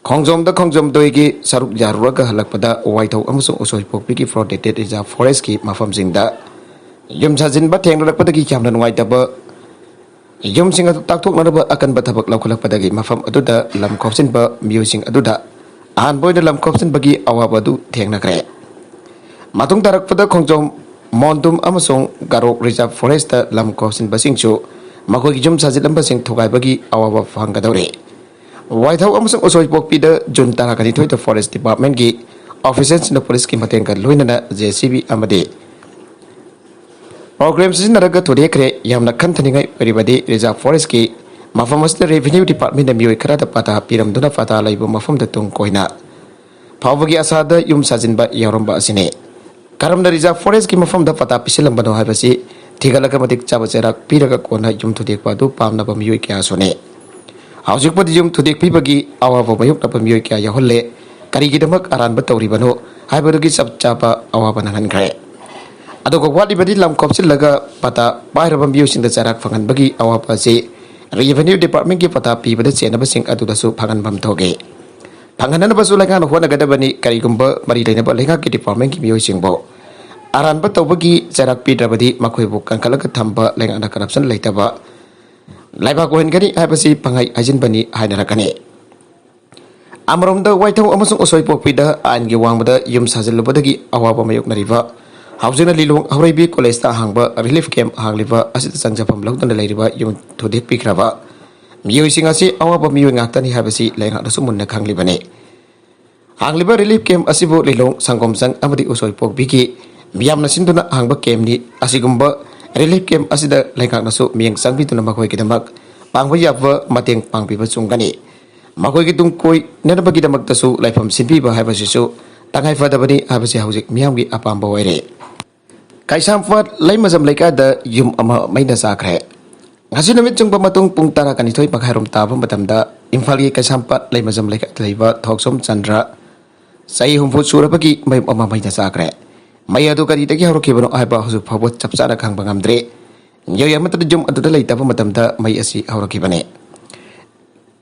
ꯈꯣꯡꯖꯣꯝꯗ ꯈꯣꯡꯖꯣꯝꯗꯣꯏꯒꯤ ꯁꯔꯨꯛ ꯌꯥꯔꯨꯔꯒ ꯍꯜꯂꯛꯄꯗ ꯋꯥꯏꯊꯧ ꯑꯃꯁꯨꯡ ꯎꯁꯣꯏꯄꯣꯛꯄꯤꯒꯤ protected reserve forest ꯀꯤ ꯃꯐꯝꯁꯤꯡꯗ ꯌꯨꯝ ꯁꯥꯖꯤꯟꯕ ꯊꯦꯡꯅꯔꯛꯄꯗꯒꯤ ꯌꯥꯝꯅ ꯅꯨꯡꯉꯥꯏꯇꯕ ꯌꯨꯝꯁꯤꯡ ꯑꯗꯨ ꯇꯥꯛꯊꯣꯛꯅꯅꯕ ꯑꯀꯟꯕ ꯊꯕꯛ ꯂꯧꯈꯠꯂꯛꯄꯗꯒꯤ ꯃꯐꯝ ꯑꯗꯨꯗ ꯂꯝ ꯈꯣꯞꯆꯤꯟꯕ ꯃꯤꯑꯣꯏꯁꯤꯡ ꯑꯗꯨꯗ ꯑꯍꯥꯟꯕ ꯑꯣꯏꯅ ꯂꯝ ꯈꯣꯞꯆꯤꯟꯕꯒꯤ ꯑꯋꯥꯕ ꯑꯗꯨ ꯊꯦꯡꯅꯈ꯭ꯔꯦ꯫ ꯃꯇꯨꯡ ꯇꯥꯔꯛꯄꯗ ꯈꯣꯡꯖꯣꯝ, ꯃꯣꯟꯗꯨꯝ ꯑꯃꯁꯨꯡ ꯒꯥꯔꯣꯛ Reserve Forest ꯇ ꯂꯝ ꯈꯣꯞꯆꯤꯟꯕꯁꯤꯡꯁꯨ ꯃꯈꯣꯏꯒꯤ ꯌꯨꯝ ꯁꯥꯖꯤꯜꯂꯝꯕꯁꯤꯡ ꯊꯨꯒꯥꯏꯕꯒꯤ ꯑꯋꯥꯕ ꯐꯪꯒꯗꯧꯔꯤ꯫ ꯋꯥꯏꯊꯧ ꯑꯃꯁꯨꯡ ꯎꯁꯣꯏꯄꯣꯛꯄꯤꯗ ꯖꯨꯟ ꯇꯔꯥꯅꯤꯊꯣꯏꯗ Forest Department ꯀꯤ official ꯁꯤꯡꯅ ꯄꯨꯂꯤꯁꯀꯤ ꯃꯇꯦꯡꯒ ꯂꯣꯏꯅꯅ ꯖꯦ ꯁꯤ ꯕꯤ ꯑꯃꯗꯤ program ꯁꯤꯖꯤꯟꯅꯔꯒ ꯊꯨꯗꯦꯛꯈ꯭ꯔꯦ꯫ ꯌꯥꯝꯅ ꯈꯟꯊꯅꯤꯡꯉꯥꯏ ꯑꯣꯏꯔꯤꯕꯗꯤ Reserve Forest ꯀꯤ ꯃꯐꯝ ꯑꯁꯤꯗ Revenue Department ꯅ ꯃꯤꯑꯣꯏ ꯈꯔꯗ ꯄꯇꯥ ꯄꯤꯔꯝꯗꯨꯅ ꯄꯇꯥ ꯂꯩꯕ ꯃꯐꯝꯗ ꯇꯨꯡ ꯀꯣꯏꯅ ꯐꯥꯎꯕꯒꯤ ꯑꯁꯥꯗ ꯌꯨꯝ ꯁꯥꯖꯤꯟꯕ ꯌꯥꯎꯔꯝꯕ ꯑꯁꯤꯅꯤ꯫ ꯀꯔꯝꯅ Reserve Forest ꯀꯤ ꯃꯐꯝꯗ ꯄꯇꯥ ꯄꯤꯁꯤꯜꯂꯝꯕꯅꯣ ꯍꯥꯏꯕꯁꯤ ꯊꯤꯒꯠꯂꯒ ꯃꯇꯤꯛ ꯆꯥꯕ ꯆꯩꯔꯥꯛ ꯄꯤꯔꯒ ꯀꯣꯟꯅ ꯌꯨꯝ ꯊꯨꯗꯦꯛꯄ ꯑꯗꯨ ꯄꯥꯝꯅꯕ ꯃꯤꯑꯣꯏ ꯀꯌꯥꯁꯨꯅꯤ꯫ ꯍꯧꯖꯤꯛꯄꯨꯗꯤ ꯌꯨꯝ ꯊꯨꯗꯦꯛꯄꯤꯕꯒꯤ ꯑꯋꯥꯕ ꯃꯥꯌꯣꯛꯅꯕ ꯃꯤꯑꯣꯏ ꯀꯌꯥ ꯌꯥꯎꯍꯜꯂꯦ꯫ ꯀꯔꯤꯒꯤꯗꯃꯛ ꯑꯔꯥꯟꯕ ꯇꯧꯔꯤꯕꯅꯣ ꯍꯥꯏꯕꯗꯨꯒꯤ ꯆꯞ ꯆꯥꯕ ꯑꯋꯥꯕ ꯅꯪꯍꯟꯈ꯭ꯔꯦ꯫ ꯑꯗꯨꯒ ꯋꯥꯠꯂꯤꯕꯗꯤ ꯂꯝ ꯈꯣꯞꯆꯤꯜꯂꯒ ꯄꯇꯥ ꯄꯥꯏꯔꯕ ꯃꯤꯑꯣꯏꯁꯤꯡꯗ ꯆꯩꯔꯥꯛ ꯐꯪꯍꯟꯕꯒꯤ ꯑꯋꯥꯕ ꯑꯁꯤ Revenue Departmentꯀꯤ ꯄꯇꯥ ꯄꯤꯕꯗ ꯆꯦꯟꯅꯕꯁꯤꯡ ꯑꯗꯨꯗꯁꯨ ꯐꯪꯍꯟꯐꯝ ꯊꯣꯛꯏ꯫ ꯐꯪꯍꯟꯅꯕꯁꯨ ꯂꯩꯉꯥꯛꯅ ꯍꯣꯠꯅꯒꯗꯕꯅꯤ꯫ ꯀꯔꯤꯒꯨꯝꯕ ꯃꯔꯤ ꯂꯩꯅꯕ ꯂꯩꯉꯥꯛꯀꯤ departmentꯀꯤ ꯃꯤꯑꯣꯏꯁꯤꯡꯕꯨ ꯑꯔꯥꯟꯕ ꯇꯧꯕꯒꯤ ꯆꯩꯔꯥꯛ ꯄꯤꯗ꯭ꯔꯕꯗꯤ ꯃꯈꯣꯏꯕꯨ ꯀꯟꯈꯠꯂꯒ ꯊꯝꯕ ꯂꯩꯉꯥꯛꯅ corruption ꯂꯩꯇꯕ ꯂꯩꯕꯥꯛ ꯑꯣꯏꯍꯟꯒꯅꯤ ꯍꯥꯏꯕꯁꯤ ꯄꯪꯍꯥꯏ ꯍꯥꯏꯖꯤꯟꯕꯅꯤ ꯍꯥꯏꯅꯔꯛꯀꯅꯤ꯫ ꯑꯃꯔꯣꯝꯗ ꯋꯥꯏꯊꯧ ꯑꯃꯁꯨꯡ ꯎꯁꯣꯏꯄꯣꯛꯄꯤꯗ ꯑꯥꯏꯟꯒꯤ ꯋꯥꯡꯃꯗ ꯌꯨꯝ ꯁꯥꯖꯤꯜꯂꯨꯕꯗꯒꯤ ꯑꯋꯥꯕ ꯃꯥꯌꯣꯛꯅꯔꯤꯕ, ꯍꯧꯖꯤꯛꯅ ꯂꯤꯂꯣꯡ ꯍꯧꯔꯩꯕꯤ ꯀꯣꯂꯦꯖꯇ ꯍꯥꯡꯕ relief camp ꯍꯥꯡꯂꯤꯕ ꯑꯁꯤꯗ ꯆꯪꯖꯐꯝ ꯂꯧꯗꯨꯅ ꯂꯩꯔꯤꯕ ꯌꯨꯝ ꯊꯨꯗꯦꯛꯄꯤꯈ꯭ꯔꯕ ꯃꯤꯑꯣꯏꯁꯤꯡ ꯑꯁꯤ ꯑꯋꯥꯕ ꯃꯤꯑꯣꯏ ꯉꯥꯛꯇꯅꯤ ꯍꯥꯏꯕꯁꯤ ꯂꯩꯉꯥꯛꯅꯁꯨ ꯃꯨꯟꯅ ꯈꯪꯂꯤꯕꯅꯤ꯫ ꯍꯥꯡꯂꯤꯕ relief camp ꯑꯁꯤꯕꯨ ꯂꯤꯂꯣꯡ ꯁꯪꯒꯣꯝ ꯆꯪ ꯑꯃꯗꯤ ꯎꯁꯣꯏꯄꯣꯛꯄꯤꯒꯤ ꯃꯤꯌꯥꯝꯅ ꯁꯤꯟꯗꯨꯅ ꯍꯥꯡꯕ campꯅꯤ꯫ ꯑꯁꯤꯒꯨꯝꯕ relief camp ꯑꯁꯤꯗ ꯂꯩꯉꯥꯛꯅꯁꯨ ꯃꯤꯠꯌꯦꯡ ꯆꯪꯕꯤꯗꯨꯅ ꯃꯈꯣꯏꯒꯤꯗꯃꯛ ꯄꯥꯡꯕ ꯌꯥꯕ ꯃꯇꯦꯡ ꯄꯥꯡꯕꯤꯕ ꯆꯨꯝꯒꯅꯤ꯫ ꯃꯈꯣꯏꯒꯤ ꯇꯨꯡ ꯀꯣꯏꯅꯅꯕꯒꯤꯗꯃꯛꯇꯁꯨ ꯂꯩꯐꯝ ꯁꯤꯟꯕꯤꯕ ꯍꯥꯏꯕꯁꯤꯁꯨ ꯇꯉꯥꯏ ꯐꯗꯕꯅꯤ ꯍꯥꯏꯕꯁꯤ ꯍꯧꯖꯤꯛ ꯃꯤꯌꯥꯝꯒꯤ ꯑꯄꯥꯝꯕ ꯑꯣꯏꯔꯦ꯫ ꯀꯩꯁꯥꯝꯄꯥꯠ ꯂꯩꯃꯖꯝ ꯂꯩꯀꯥꯏꯗ ꯌꯨꯝ ꯑꯃ ꯃꯩꯅ ꯆꯥꯈ꯭ꯔꯦ꯫ ꯉꯁꯤ ꯅꯨꯃꯤꯠ ꯆꯨꯡꯕ ꯃꯇꯨꯡ ꯄꯨꯡ ꯇꯔꯥ ꯀꯨꯟꯅꯤꯊꯣꯏ ꯃꯈꯥꯏꯔꯣꯝ ꯇꯥꯕ ꯃꯇꯝꯗ ꯏꯝꯐꯥꯜꯒꯤ ꯀꯩꯁꯥꯝꯄꯥꯠ ꯂꯩꯃꯖꯝ ꯂꯩꯀꯥꯏꯗ ꯂꯩꯕ ꯊꯣꯛꯆꯣꯝ ꯆꯟꯗ꯭ꯔ, ꯆꯍꯤ ꯍꯨꯝꯐꯨ ꯁꯨꯔꯕꯒꯤ ꯃꯌꯨꯝ ꯑꯃ ꯃꯩꯅ ꯆꯥꯈ꯭ꯔꯦ꯫ ꯃꯩ ꯑꯗꯨ ꯀꯔꯤꯗꯒꯤ ꯍꯧꯔꯛꯈꯤꯕꯅꯣ ꯍꯥꯏꯕ ꯍꯧꯖꯤꯛ ꯐꯥꯎꯕ ꯆꯞ ꯆꯥꯅ ꯈꯪꯕ ꯉꯝꯗ꯭ꯔꯤ꯫ ꯃꯤꯑꯣꯏ ꯑꯃꯠꯇꯅ ꯌꯨꯝ ꯑꯗꯨꯗ ꯂꯩꯇꯕ ꯃꯇꯝꯗ ꯃꯩ ꯑꯁꯤ ꯍꯧꯔꯛꯈꯤꯕꯅꯤ꯫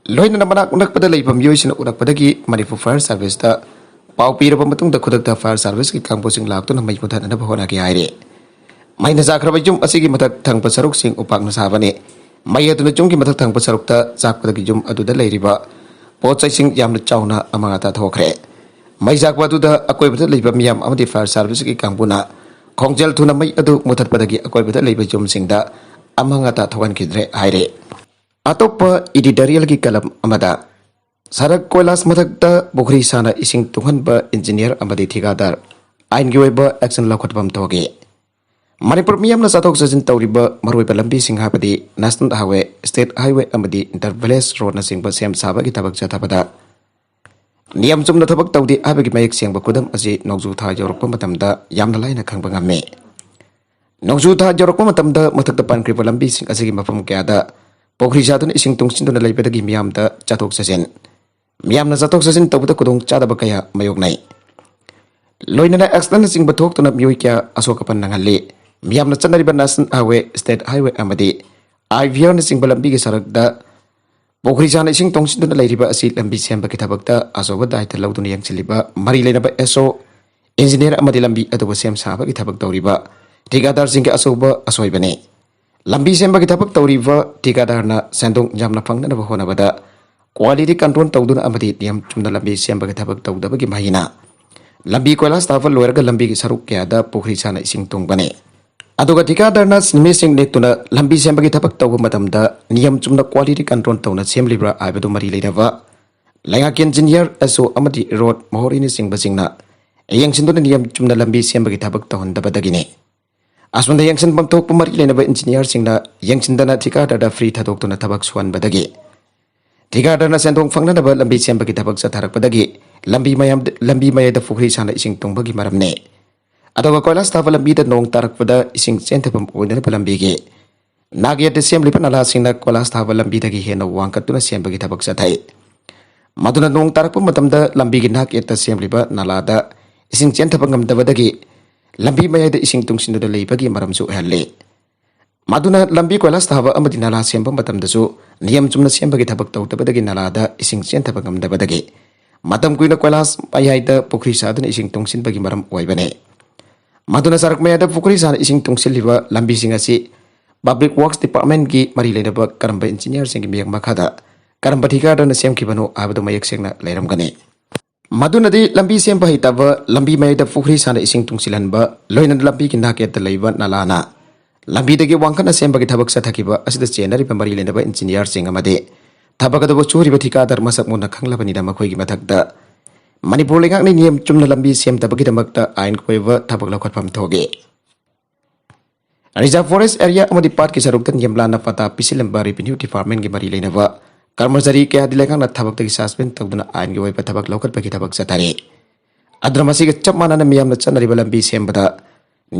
ꯂꯣꯏꯅꯅ ꯃꯅꯥꯛ ꯅꯛꯄꯗ ꯂꯩꯕ ꯃꯤꯑꯣꯏꯁꯤꯡꯅ ꯎꯔꯛꯄꯗꯒꯤ ꯃꯅꯤꯄꯨꯔ Fire Serviceꯇ ꯄꯥꯎ ꯄꯤꯔꯕ ꯃꯇꯨꯡꯗ ꯈꯨꯗꯛꯇ Fire Serviceꯀꯤ ꯀꯥꯡꯕꯨꯁꯤꯡ ꯂꯥꯛꯇꯨꯅ ꯃꯩ ꯃꯨꯊꯠꯅꯅꯕ ꯍꯣꯠꯅꯈꯤ ꯍꯥꯏꯔꯤ꯫ ꯃꯩꯅ ꯆꯥꯈ꯭ꯔꯕ ꯌꯨꯝ ꯑꯁꯤꯒꯤ ꯃꯊꯛ ꯊꯪꯕ ꯁꯔꯨꯛꯁꯤꯡ ꯎꯄꯥꯛꯅ ꯁꯥꯕꯅꯤ꯫ ꯃꯩ ꯑꯗꯨꯅ ꯌꯨꯝꯒꯤ ꯃꯊꯛ ꯊꯪꯕ ꯁꯔꯨꯛꯇ ꯆꯥꯛꯄꯗꯒꯤ ꯌꯨꯝ ꯑꯗꯨꯗ ꯂꯩꯔꯤꯕ ꯄꯣꯠ ꯆꯩꯁꯤꯡ ꯌꯥꯝꯅ ꯆꯥꯎꯅ ꯑꯃꯥꯡ ꯑꯇꯥ ꯊꯣꯛꯈ꯭ꯔꯦ꯫ ꯃꯩ ꯆꯥꯛꯄ ꯑꯗꯨꯗ ꯑꯀꯣꯏꯕꯗ ꯂꯩꯕ ꯃꯤꯌꯥꯝ ꯑꯃꯗꯤ Fire Serviceꯀꯤ ꯀꯥꯡꯕꯨꯅ ꯈꯣꯡꯖꯦꯜ ꯊꯨꯅ ꯃꯩ ꯑꯗꯨ ꯃꯨꯊꯠꯄꯗꯒꯤ ꯑꯀꯣꯏꯕꯗ ꯂꯩꯕ ꯌꯨꯝꯁꯤꯡꯗ ꯑꯃꯥꯡ ꯑꯇꯥ ꯊꯣꯛꯍꯟꯈꯤꯗ꯭ꯔꯦ ꯍꯥꯏꯔꯦ꯫ ꯑꯇꯣꯞꯄ editorialꯒꯤ column ꯑꯃꯗ ꯁꯔꯛ ꯀꯣꯏꯂꯥꯁ ꯃꯊꯛꯇ ꯄꯨꯈ꯭ꯔꯤ ꯁꯥꯅ ꯏꯁꯤꯡ ꯇꯨꯡꯍꯟꯕ engineer ꯑꯃꯗꯤ ꯊꯤꯀꯥꯗꯥꯔ ꯑꯥꯏꯟꯒꯤ ꯑꯣꯏꯕ action ꯂꯧꯈꯠꯐꯝ ꯊꯣꯛꯏ꯫ ꯃꯅꯤꯄꯨꯔ ꯃꯤꯌꯥꯝꯅ ꯆꯠꯊꯣꯛ ꯆꯠꯁꯤꯟ ꯇꯧꯔꯤꯕ ꯃꯔꯨꯑꯣꯏꯕ ꯂꯝꯕꯤꯁꯤꯡ ꯍꯥꯏꯕꯗꯤ National Highway, State Highway ꯑꯃꯗꯤ Inter Village Roadꯅꯆꯤꯡꯕ ꯁꯦꯝ ꯁꯥꯕꯒꯤ ꯊꯕꯛ ꯆꯠꯊꯕꯗ ꯅꯤꯌꯝ ꯆꯨꯝꯅ ꯊꯕꯛ ꯇꯧꯗꯦ ꯍꯥꯏꯕꯒꯤ ꯃꯌꯦꯛ ꯁꯦꯡꯕ ꯈꯨꯗꯝ ꯑꯁꯤ ꯅꯣꯡꯖꯨ ꯊꯥ ꯌꯧꯔꯛꯄ ꯃꯇꯝꯗ ꯌꯥꯝꯅ ꯂꯥꯏꯅ ꯈꯪꯕ ꯉꯝꯃꯤ꯫ ꯅꯣꯡꯖꯨ ꯊꯥ ꯌꯧꯔꯛꯄ ꯃꯇꯝꯗ ꯃꯊꯛꯇ ꯄꯟꯈ꯭ꯔꯤꯕ ꯂꯝꯕꯤꯁꯤꯡ ꯑꯁꯤꯒꯤ ꯃꯐꯝ ꯀꯌꯥꯗ ꯄꯨꯈ꯭ꯔꯤ ꯁꯥꯗꯨꯅ ꯏꯁꯤꯡ ꯇꯨꯡꯁꯤꯟꯗꯨꯅ ꯂꯩꯕꯗꯒꯤ ꯃꯤꯌꯥꯝꯗ ꯆꯠꯊꯣꯛ ꯆꯠꯁꯤꯟ, ꯃꯤꯌꯥꯝꯅ ꯆꯠꯊꯣꯛ ꯆꯠꯁꯤꯟ ꯇꯧꯕꯗ ꯈꯨꯗꯣꯡ ꯆꯥꯗꯕ ꯀꯌꯥ ꯃꯥꯌꯣꯛꯅꯩ꯫ ꯂꯣꯏꯅꯅ accidentꯅꯆꯤꯡꯕ ꯊꯣꯛꯇꯨꯅ ꯃꯤꯑꯣꯏ ꯀꯌꯥ ꯑꯁꯣꯛ ꯑꯄꯟ ꯅꯪꯍꯜꯂꯤ꯫ ꯃꯤꯌꯥꯝꯅ ꯆꯠꯅꯔꯤꯕ National Highway, State Highway ꯑꯃꯗꯤ ꯑꯥꯏ ꯚꯤ ꯑꯥꯔꯅꯆꯤꯡꯕ ꯂꯝꯕꯤꯒꯤ ꯁꯔꯨꯛꯇ ꯄꯨꯈ꯭ꯔꯤ ꯁꯥꯅ ꯏꯁꯤꯡ ꯇꯨꯡꯁꯤꯟꯗꯨꯅ ꯂꯩꯔꯤꯕ ꯑꯁꯤ ꯂꯝꯕꯤ ꯁꯦꯝꯕꯒꯤ ꯊꯕꯛꯇ ꯑꯆꯧꯕ ꯗꯥꯏꯇ ꯂꯧꯗꯨꯅ ꯌꯦꯡꯁꯤꯜꯂꯤꯕ ꯃꯔꯤ ꯂꯩꯅꯕ ꯑꯦꯁ ꯑꯣ, ꯏꯟꯖꯤꯅꯤꯌꯔ ꯑꯃꯗꯤ ꯂꯝꯕꯤ ꯑꯗꯨꯕꯨ ꯁꯦꯝ ꯁꯥꯕꯒꯤ ꯊꯕꯛ ꯇꯧꯔꯤꯕ ꯊꯤꯀꯥꯗꯥꯔꯁꯤꯡꯒꯤ ꯑꯆꯧꯕ ꯑꯁꯣꯏꯕꯅꯤ꯫ ꯂꯝꯕꯤ ꯁꯦꯝꯕꯒꯤ ꯊꯕꯛ ꯇꯧꯔꯤꯕ ꯊꯤꯀꯥꯗꯥꯔꯅ ꯁꯦꯟꯗꯣꯡ ꯌꯥꯝꯅ ꯐꯪꯅꯅꯕ ꯍꯣꯠꯅꯕꯗ quality control ꯇꯧꯗꯨꯅ ꯑꯃꯗꯤ ꯅꯤꯌꯝ ꯆꯨꯝꯅ ꯂꯝꯕꯤ ꯁꯦꯝꯕꯒꯤ ꯊꯕꯛ ꯇꯧꯗꯕꯒꯤ ꯃꯍꯩꯅ ꯂꯝꯕꯤ ꯀꯣꯏꯂꯥꯁ ꯊꯥꯕ ꯂꯣꯏꯔꯒ ꯂꯝꯕꯤꯒꯤ ꯁꯔꯨꯛ ꯀꯌꯥꯗ ꯄꯨꯈ꯭ꯔꯤ ꯁꯥꯅ ꯏꯁꯤꯡ ꯇꯨꯡꯕꯅꯤ꯫ ꯑꯗꯨꯒ ꯊꯤꯀꯥꯗꯥꯔꯅ ꯅꯨꯃꯤꯠꯁꯤꯡ ꯅꯦꯛꯇꯨꯅ ꯂꯝꯕꯤ ꯁꯦꯝꯕꯒꯤ ꯊꯕꯛ ꯇꯧꯕ ꯃꯇꯝꯗ ꯅꯤꯌꯝ ꯆꯨꯝꯅ quality control ꯇꯧꯅ ꯁꯦꯝꯂꯤꯕ꯭ꯔꯥ ꯍꯥꯏꯕꯗꯨ ꯃꯔꯤ ꯂꯩꯅꯕ ꯂꯩꯉꯥꯛꯀꯤ ꯏꯟꯖꯤꯅꯤꯌꯔ, ꯑꯦꯁ ꯑꯣ ꯑꯃꯗꯤ ꯔꯣꯗ ꯃꯣꯍꯣꯔꯤꯅꯆꯤꯡꯕꯁꯤꯡꯅ ꯌꯦꯡꯁꯤꯟꯗꯨꯅ ꯅꯤꯌꯝ ꯆꯨꯝꯅ ꯂꯝꯕꯤ ꯁꯦꯝꯕꯒꯤ ꯊꯕꯛ ꯇꯧꯍꯟꯗꯕꯗꯒꯤꯅꯤ꯫ ꯑꯁꯣꯝꯗ ꯌꯦꯡꯁꯤꯟꯐꯝ ꯊꯣꯛꯄ ꯃꯔꯤ ꯂꯩꯅꯕ ꯏꯟꯖꯤꯅꯤꯌꯔꯁꯤꯡꯅ ꯌꯦꯡꯁꯤꯟꯗꯅ ꯊꯤꯀꯥꯗꯥꯔꯗ ꯐ꯭ꯔꯤ ꯊꯥꯗꯣꯛꯇꯨꯅ ꯊꯕꯛ ꯁꯨꯍꯟꯕꯗꯒꯤ ꯊꯤꯀꯥꯗꯥꯔꯅ ꯁꯦꯟꯗꯣꯡ ꯐꯪꯅꯅꯕ ꯂꯝꯕꯤ ꯁꯦꯝꯕꯒꯤ ꯊꯕꯛ ꯆꯠꯊꯔꯛꯄꯗꯒꯤ ꯂꯝꯕꯤ ꯃꯌꯥꯝ, ꯂꯝꯕꯤ ꯃꯌꯥꯏꯗ ꯄꯨꯈ꯭ꯔꯤ ꯁꯥꯅ ꯏꯁꯤꯡ ꯇꯨꯡꯕꯒꯤ ꯃꯔꯝꯅꯤ꯫ ꯑꯗꯨꯒ ꯀꯣꯏꯂꯥꯁ ꯊꯥꯕ ꯂꯝꯕꯤꯗ ꯅꯣꯡ ꯇꯥꯔꯛꯄꯗ ꯏꯁꯤꯡ ꯆꯦꯟꯊꯐꯝ ꯑꯣꯏꯅꯅꯕ ꯂꯝꯕꯤꯒꯤ ꯅꯥꯛꯌꯦꯠꯇ ꯁꯦꯝꯂꯤꯕ ꯅꯂꯥꯁꯤꯡꯅ ꯀꯣꯏꯂꯥꯁ ꯊꯥꯕ ꯂꯝꯕꯤꯗꯒꯤ ꯍꯦꯟꯅ ꯋꯥꯡꯈꯠꯇꯨꯅ ꯁꯦꯝꯕꯒꯤ ꯊꯕꯛ ꯆꯠꯊꯩ꯫ ꯃꯗꯨꯅ ꯅꯣꯡ ꯇꯥꯔꯛꯄ ꯃꯇꯝꯗ ꯂꯝꯕꯤꯒꯤ ꯅꯥꯛꯌꯦꯠꯇ ꯁꯦꯝꯂꯤꯕ ꯅꯂꯥꯗ ꯏꯁꯤꯡ ꯆꯦꯟꯊꯕ ꯉꯝꯗꯕꯗꯒꯤ ꯂꯝꯕꯤ ꯃꯌꯥꯏꯗ ꯏꯁꯤꯡ ꯇꯨꯡꯁꯤꯟꯗꯨꯅ ꯂꯩꯕꯒꯤ ꯃꯔꯝꯁꯨ ꯑꯣꯏꯍꯜꯂꯤ꯫ ꯃꯗꯨꯅ ꯂꯝꯕꯤ ꯀꯣꯏꯂꯥꯁ ꯊꯥꯕ ꯑꯃꯗꯤ ꯅꯂꯥ ꯁꯦꯝꯕ ꯃꯇꯝꯗꯁꯨ ꯅꯤꯌꯝ ꯆꯨꯝꯅ ꯁꯦꯝꯕꯒꯤ ꯊꯕꯛ ꯇꯧꯗꯕꯗꯒꯤ ꯅꯂꯥꯗ ꯏꯁꯤꯡ ꯆꯦꯟꯊꯕ ꯉꯝꯗꯕꯗꯒꯤ ꯃꯇꯝ ꯀꯨꯏꯅ ꯀꯣꯏꯂꯥꯁ ꯃꯌꯥꯏꯗ ꯄꯨꯈ꯭ꯔꯤ ꯁꯥꯗꯨꯅ ꯏꯁꯤꯡ ꯇꯨꯡꯁꯤꯟꯕꯒꯤ ꯃꯔꯝ ꯑꯣꯏꯕꯅꯤ꯫ ꯃꯗꯨꯅ ꯁꯔꯛ ꯃꯌꯥꯏꯗ ꯄꯨꯈ꯭ꯔꯤ ꯁꯥꯅ ꯏꯁꯤꯡ ꯇꯨꯡꯁꯤꯜꯂꯤꯕ ꯂꯝꯕꯤꯁꯤꯡ ꯑꯁꯤ Public Works Departmentꯀꯤ ꯃꯔꯤ ꯂꯩꯅꯕ ꯀꯔꯝꯕ ꯏꯟꯖꯤꯅꯤꯌꯔꯁꯤꯡꯒꯤ ꯃꯤꯠꯌꯦꯡ ꯃꯈꯥꯗ ꯀꯔꯝꯕ ꯊꯤꯀꯥꯗꯥꯔꯅ ꯁꯦꯝꯈꯤꯕꯅꯣ ꯍꯥꯏꯕꯗꯨ ꯃꯌꯦꯛ ꯁꯦꯡꯅ ꯂꯩꯔꯝꯒꯅꯤ꯫ ꯃꯗꯨꯅꯗꯤ ꯂꯝꯕꯤ ꯁꯦꯝꯕ ꯍꯩꯇꯕ, ꯂꯝꯕꯤ ꯃꯌꯥꯏꯗ ꯄꯨꯈ꯭ꯔꯤ ꯁꯥꯅ ꯏꯁꯤꯡ ꯇꯨꯡꯁꯤꯜꯍꯟꯕ, ꯂꯣꯏꯅꯅ ꯂꯝꯕꯤꯒꯤ ꯅꯥꯀꯦꯠꯇ ꯂꯩꯕ ꯅꯂꯥꯅ ꯂꯝꯕꯤꯗꯒꯤ ꯋꯥꯡꯈꯠꯅ ꯁꯦꯝꯕꯒꯤ ꯊꯕꯛ ꯆꯠꯊꯈꯤꯕ ꯑꯁꯤꯗ ꯆꯦꯟꯅꯔꯤꯕ ꯃꯔꯤ ꯂꯩꯅꯕ ꯏꯟꯖꯤꯅꯤꯌꯔꯁꯤꯡ ꯑꯃꯗꯤ ꯊꯕꯛ ꯑꯗꯨꯕꯨ ꯁꯨꯔꯤꯕ ꯊꯤꯀꯥꯗꯥꯔ ꯃꯁꯛ ꯃꯨꯟꯅ ꯈꯪꯂꯕꯅꯤꯅ ꯃꯈꯣꯏꯒꯤ ꯃꯊꯛꯇ ꯃꯅꯤꯄꯨꯔ ꯂꯩꯉꯥꯛꯅ ꯅꯤꯌꯝ ꯆꯨꯝꯅ ꯂꯝꯕꯤ ꯁꯦꯝꯗꯕꯒꯤꯗꯃꯛꯇ ꯑꯥꯏꯟꯒꯤ ꯑꯣꯏꯕ ꯊꯕꯛ ꯂꯧꯈꯠꯐꯝ ꯊꯣꯛꯏ꯫ Reserve Forest Area ꯑꯃꯗꯤ ꯄꯥꯠꯀꯤ ꯁꯔꯨꯛꯇ ꯅꯤꯌꯝꯂꯥꯟꯅ ꯄꯇꯥ ꯄꯤꯁꯤꯜꯂꯝꯕ Revenue Departmentꯀꯤ ꯃꯔꯤ ꯂꯩꯅꯕ ꯀꯔꯃꯆꯥꯔꯤ ꯀꯌꯥꯗꯤ ꯂꯩꯉꯥꯛꯅ ꯊꯕꯛꯇꯒꯤ suspend ꯇꯧꯗꯨꯅ ꯑꯥꯏꯟꯒꯤ ꯑꯣꯏꯕ ꯊꯕꯛ ꯂꯧꯈꯠꯄꯒꯤ ꯊꯕꯛ ꯆꯠꯊꯔꯤ꯫ ꯑꯗꯨꯅ ꯃꯁꯤꯒ ꯆꯞ ꯃꯥꯟꯅꯅ ꯃꯤꯌꯥꯝꯅ ꯆꯠꯅꯔꯤꯕ ꯂꯝꯕꯤ ꯁꯦꯝꯕꯗ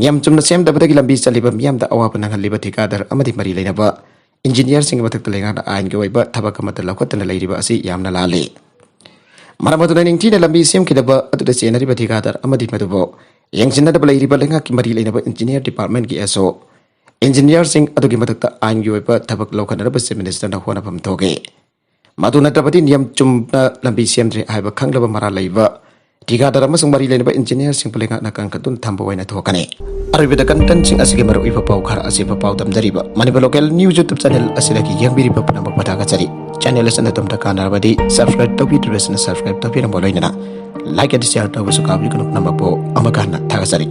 ꯅꯤꯌꯝ ꯆꯨꯝꯅ ꯁꯦꯝꯗꯕꯗꯒꯤ ꯂꯝꯕꯤ ꯆꯠꯂꯤꯕ ꯃꯤꯌꯥꯝꯗ ꯑꯋꯥꯕ ꯅꯪꯍꯜꯂꯤꯕ ꯊꯤꯀꯥꯗꯥꯔ ꯑꯃꯗꯤ ꯃꯔꯤ ꯂꯩꯅꯕ ꯏꯟꯖꯤꯅꯤꯌꯔꯁꯤꯡꯒꯤ ꯃꯊꯛꯇ ꯂꯩꯉꯥꯛꯅ ꯑꯥꯏꯟꯒꯤ ꯑꯣꯏꯕ ꯊꯕꯛ ꯑꯃꯠꯇ ꯂꯧꯈꯠꯇꯅ ꯂꯩꯔꯤꯕ ꯑꯁꯤ ꯌꯥꯝꯅ ꯂꯥꯜꯂꯤ꯫ ꯃꯔꯝ ꯑꯗꯨꯅ ꯅꯤꯡꯊꯤꯅ ꯂꯝꯕꯤ ꯁꯦꯝꯈꯤꯗꯕ ꯑꯗꯨꯗ ꯆꯦꯟꯅꯔꯤꯕ ꯊꯤꯀꯥꯗꯥꯔ ꯑꯃꯗꯤ ꯃꯗꯨꯕꯨ ꯌꯦꯡꯁꯤꯟꯅꯗꯕ ꯂꯩꯔꯤꯕ ꯂꯩꯉꯥꯛꯀꯤ ꯃꯔꯤ ꯂꯩꯅꯕ ꯏꯟꯖꯤꯅꯤꯌꯔ ꯗꯤꯄꯥꯔꯠꯃꯦꯟꯒꯤ ꯑꯦꯁ ꯑꯣ, ꯏꯟꯖꯤꯅꯤꯌꯥꯔꯁꯤꯡ ꯑꯗꯨꯒꯤ ꯃꯊꯛꯇ ꯑꯥꯏꯟꯒꯤ ꯑꯣꯏꯕ ꯊꯕꯛ ꯂꯧꯈꯠꯅꯅꯕ ꯆꯤꯐ ꯃꯤꯅꯤꯁꯇꯔꯅ ꯍꯣꯠꯅꯐꯝ ꯊꯣꯛꯈꯤ꯫ ꯃꯗꯨ ꯅꯠꯇ꯭ꯔꯕꯗꯤ ꯅꯤꯌꯝ ꯆꯨꯝꯅ ꯂꯝꯕꯤ ꯁꯦꯝꯗ꯭ꯔꯦ ꯍꯥꯏꯕ ꯈꯪꯂꯕ ꯃꯔꯥꯜ ꯂꯩꯕ ꯊꯤꯀꯥꯗꯔ ꯑꯃꯁꯨꯡ ꯃꯔꯤ ꯂꯩꯅꯕ ꯏꯟꯖꯤꯅꯤꯌꯥꯔꯁꯤꯡꯕꯨ ꯂꯩꯉꯥꯛꯅ ꯀꯟꯈꯠꯇꯨꯅ ꯊꯝꯕ ꯑꯣꯏꯅ ꯊꯣꯛꯀꯅꯤ꯫ ꯑꯔꯣꯏꯕꯗ ꯀꯟꯇꯦꯟꯁꯤꯡ ꯑꯁꯤꯒꯤ ꯃꯔꯨꯑꯣꯏꯕ ꯄꯥꯎ ꯈꯔ ꯑꯁꯤꯕꯨ ꯄꯥꯎ ꯇꯝꯖꯔꯤꯕ Manipur local news YouTube channel ꯑꯁꯤꯗꯒꯤ ꯌꯦꯡꯕꯤꯔꯤꯕ ꯄꯨꯝꯅꯃꯛꯄꯨ ꯊꯥꯒꯠꯆꯔꯤ꯫ ꯆꯦꯅꯦꯜ ꯑꯁꯤꯅ ꯑꯗꯣꯝꯗ ꯀꯥꯟꯅꯔꯕꯗꯤ ꯁꯕꯁꯀ꯭ꯔꯥꯏꯕ ꯇꯧꯕꯤꯗ꯭ꯔꯤꯕꯁꯤꯡꯅ ꯁꯕꯁꯀ꯭ꯔꯥꯏꯕ ꯇꯧꯕꯤꯔꯝꯕ ꯂꯣꯏꯅꯅ ꯂꯥꯏꯛ ꯑꯦꯟ ꯁꯤꯌꯥꯔ ꯇꯧꯕꯁꯨ ꯀꯥꯎꯕꯤꯒꯅꯨ꯫ ꯄꯨꯝꯅꯃꯛꯄꯨ ꯑꯃꯨꯛꯀ ꯍꯟꯅ ꯊꯥꯒꯠꯆꯔꯤ꯫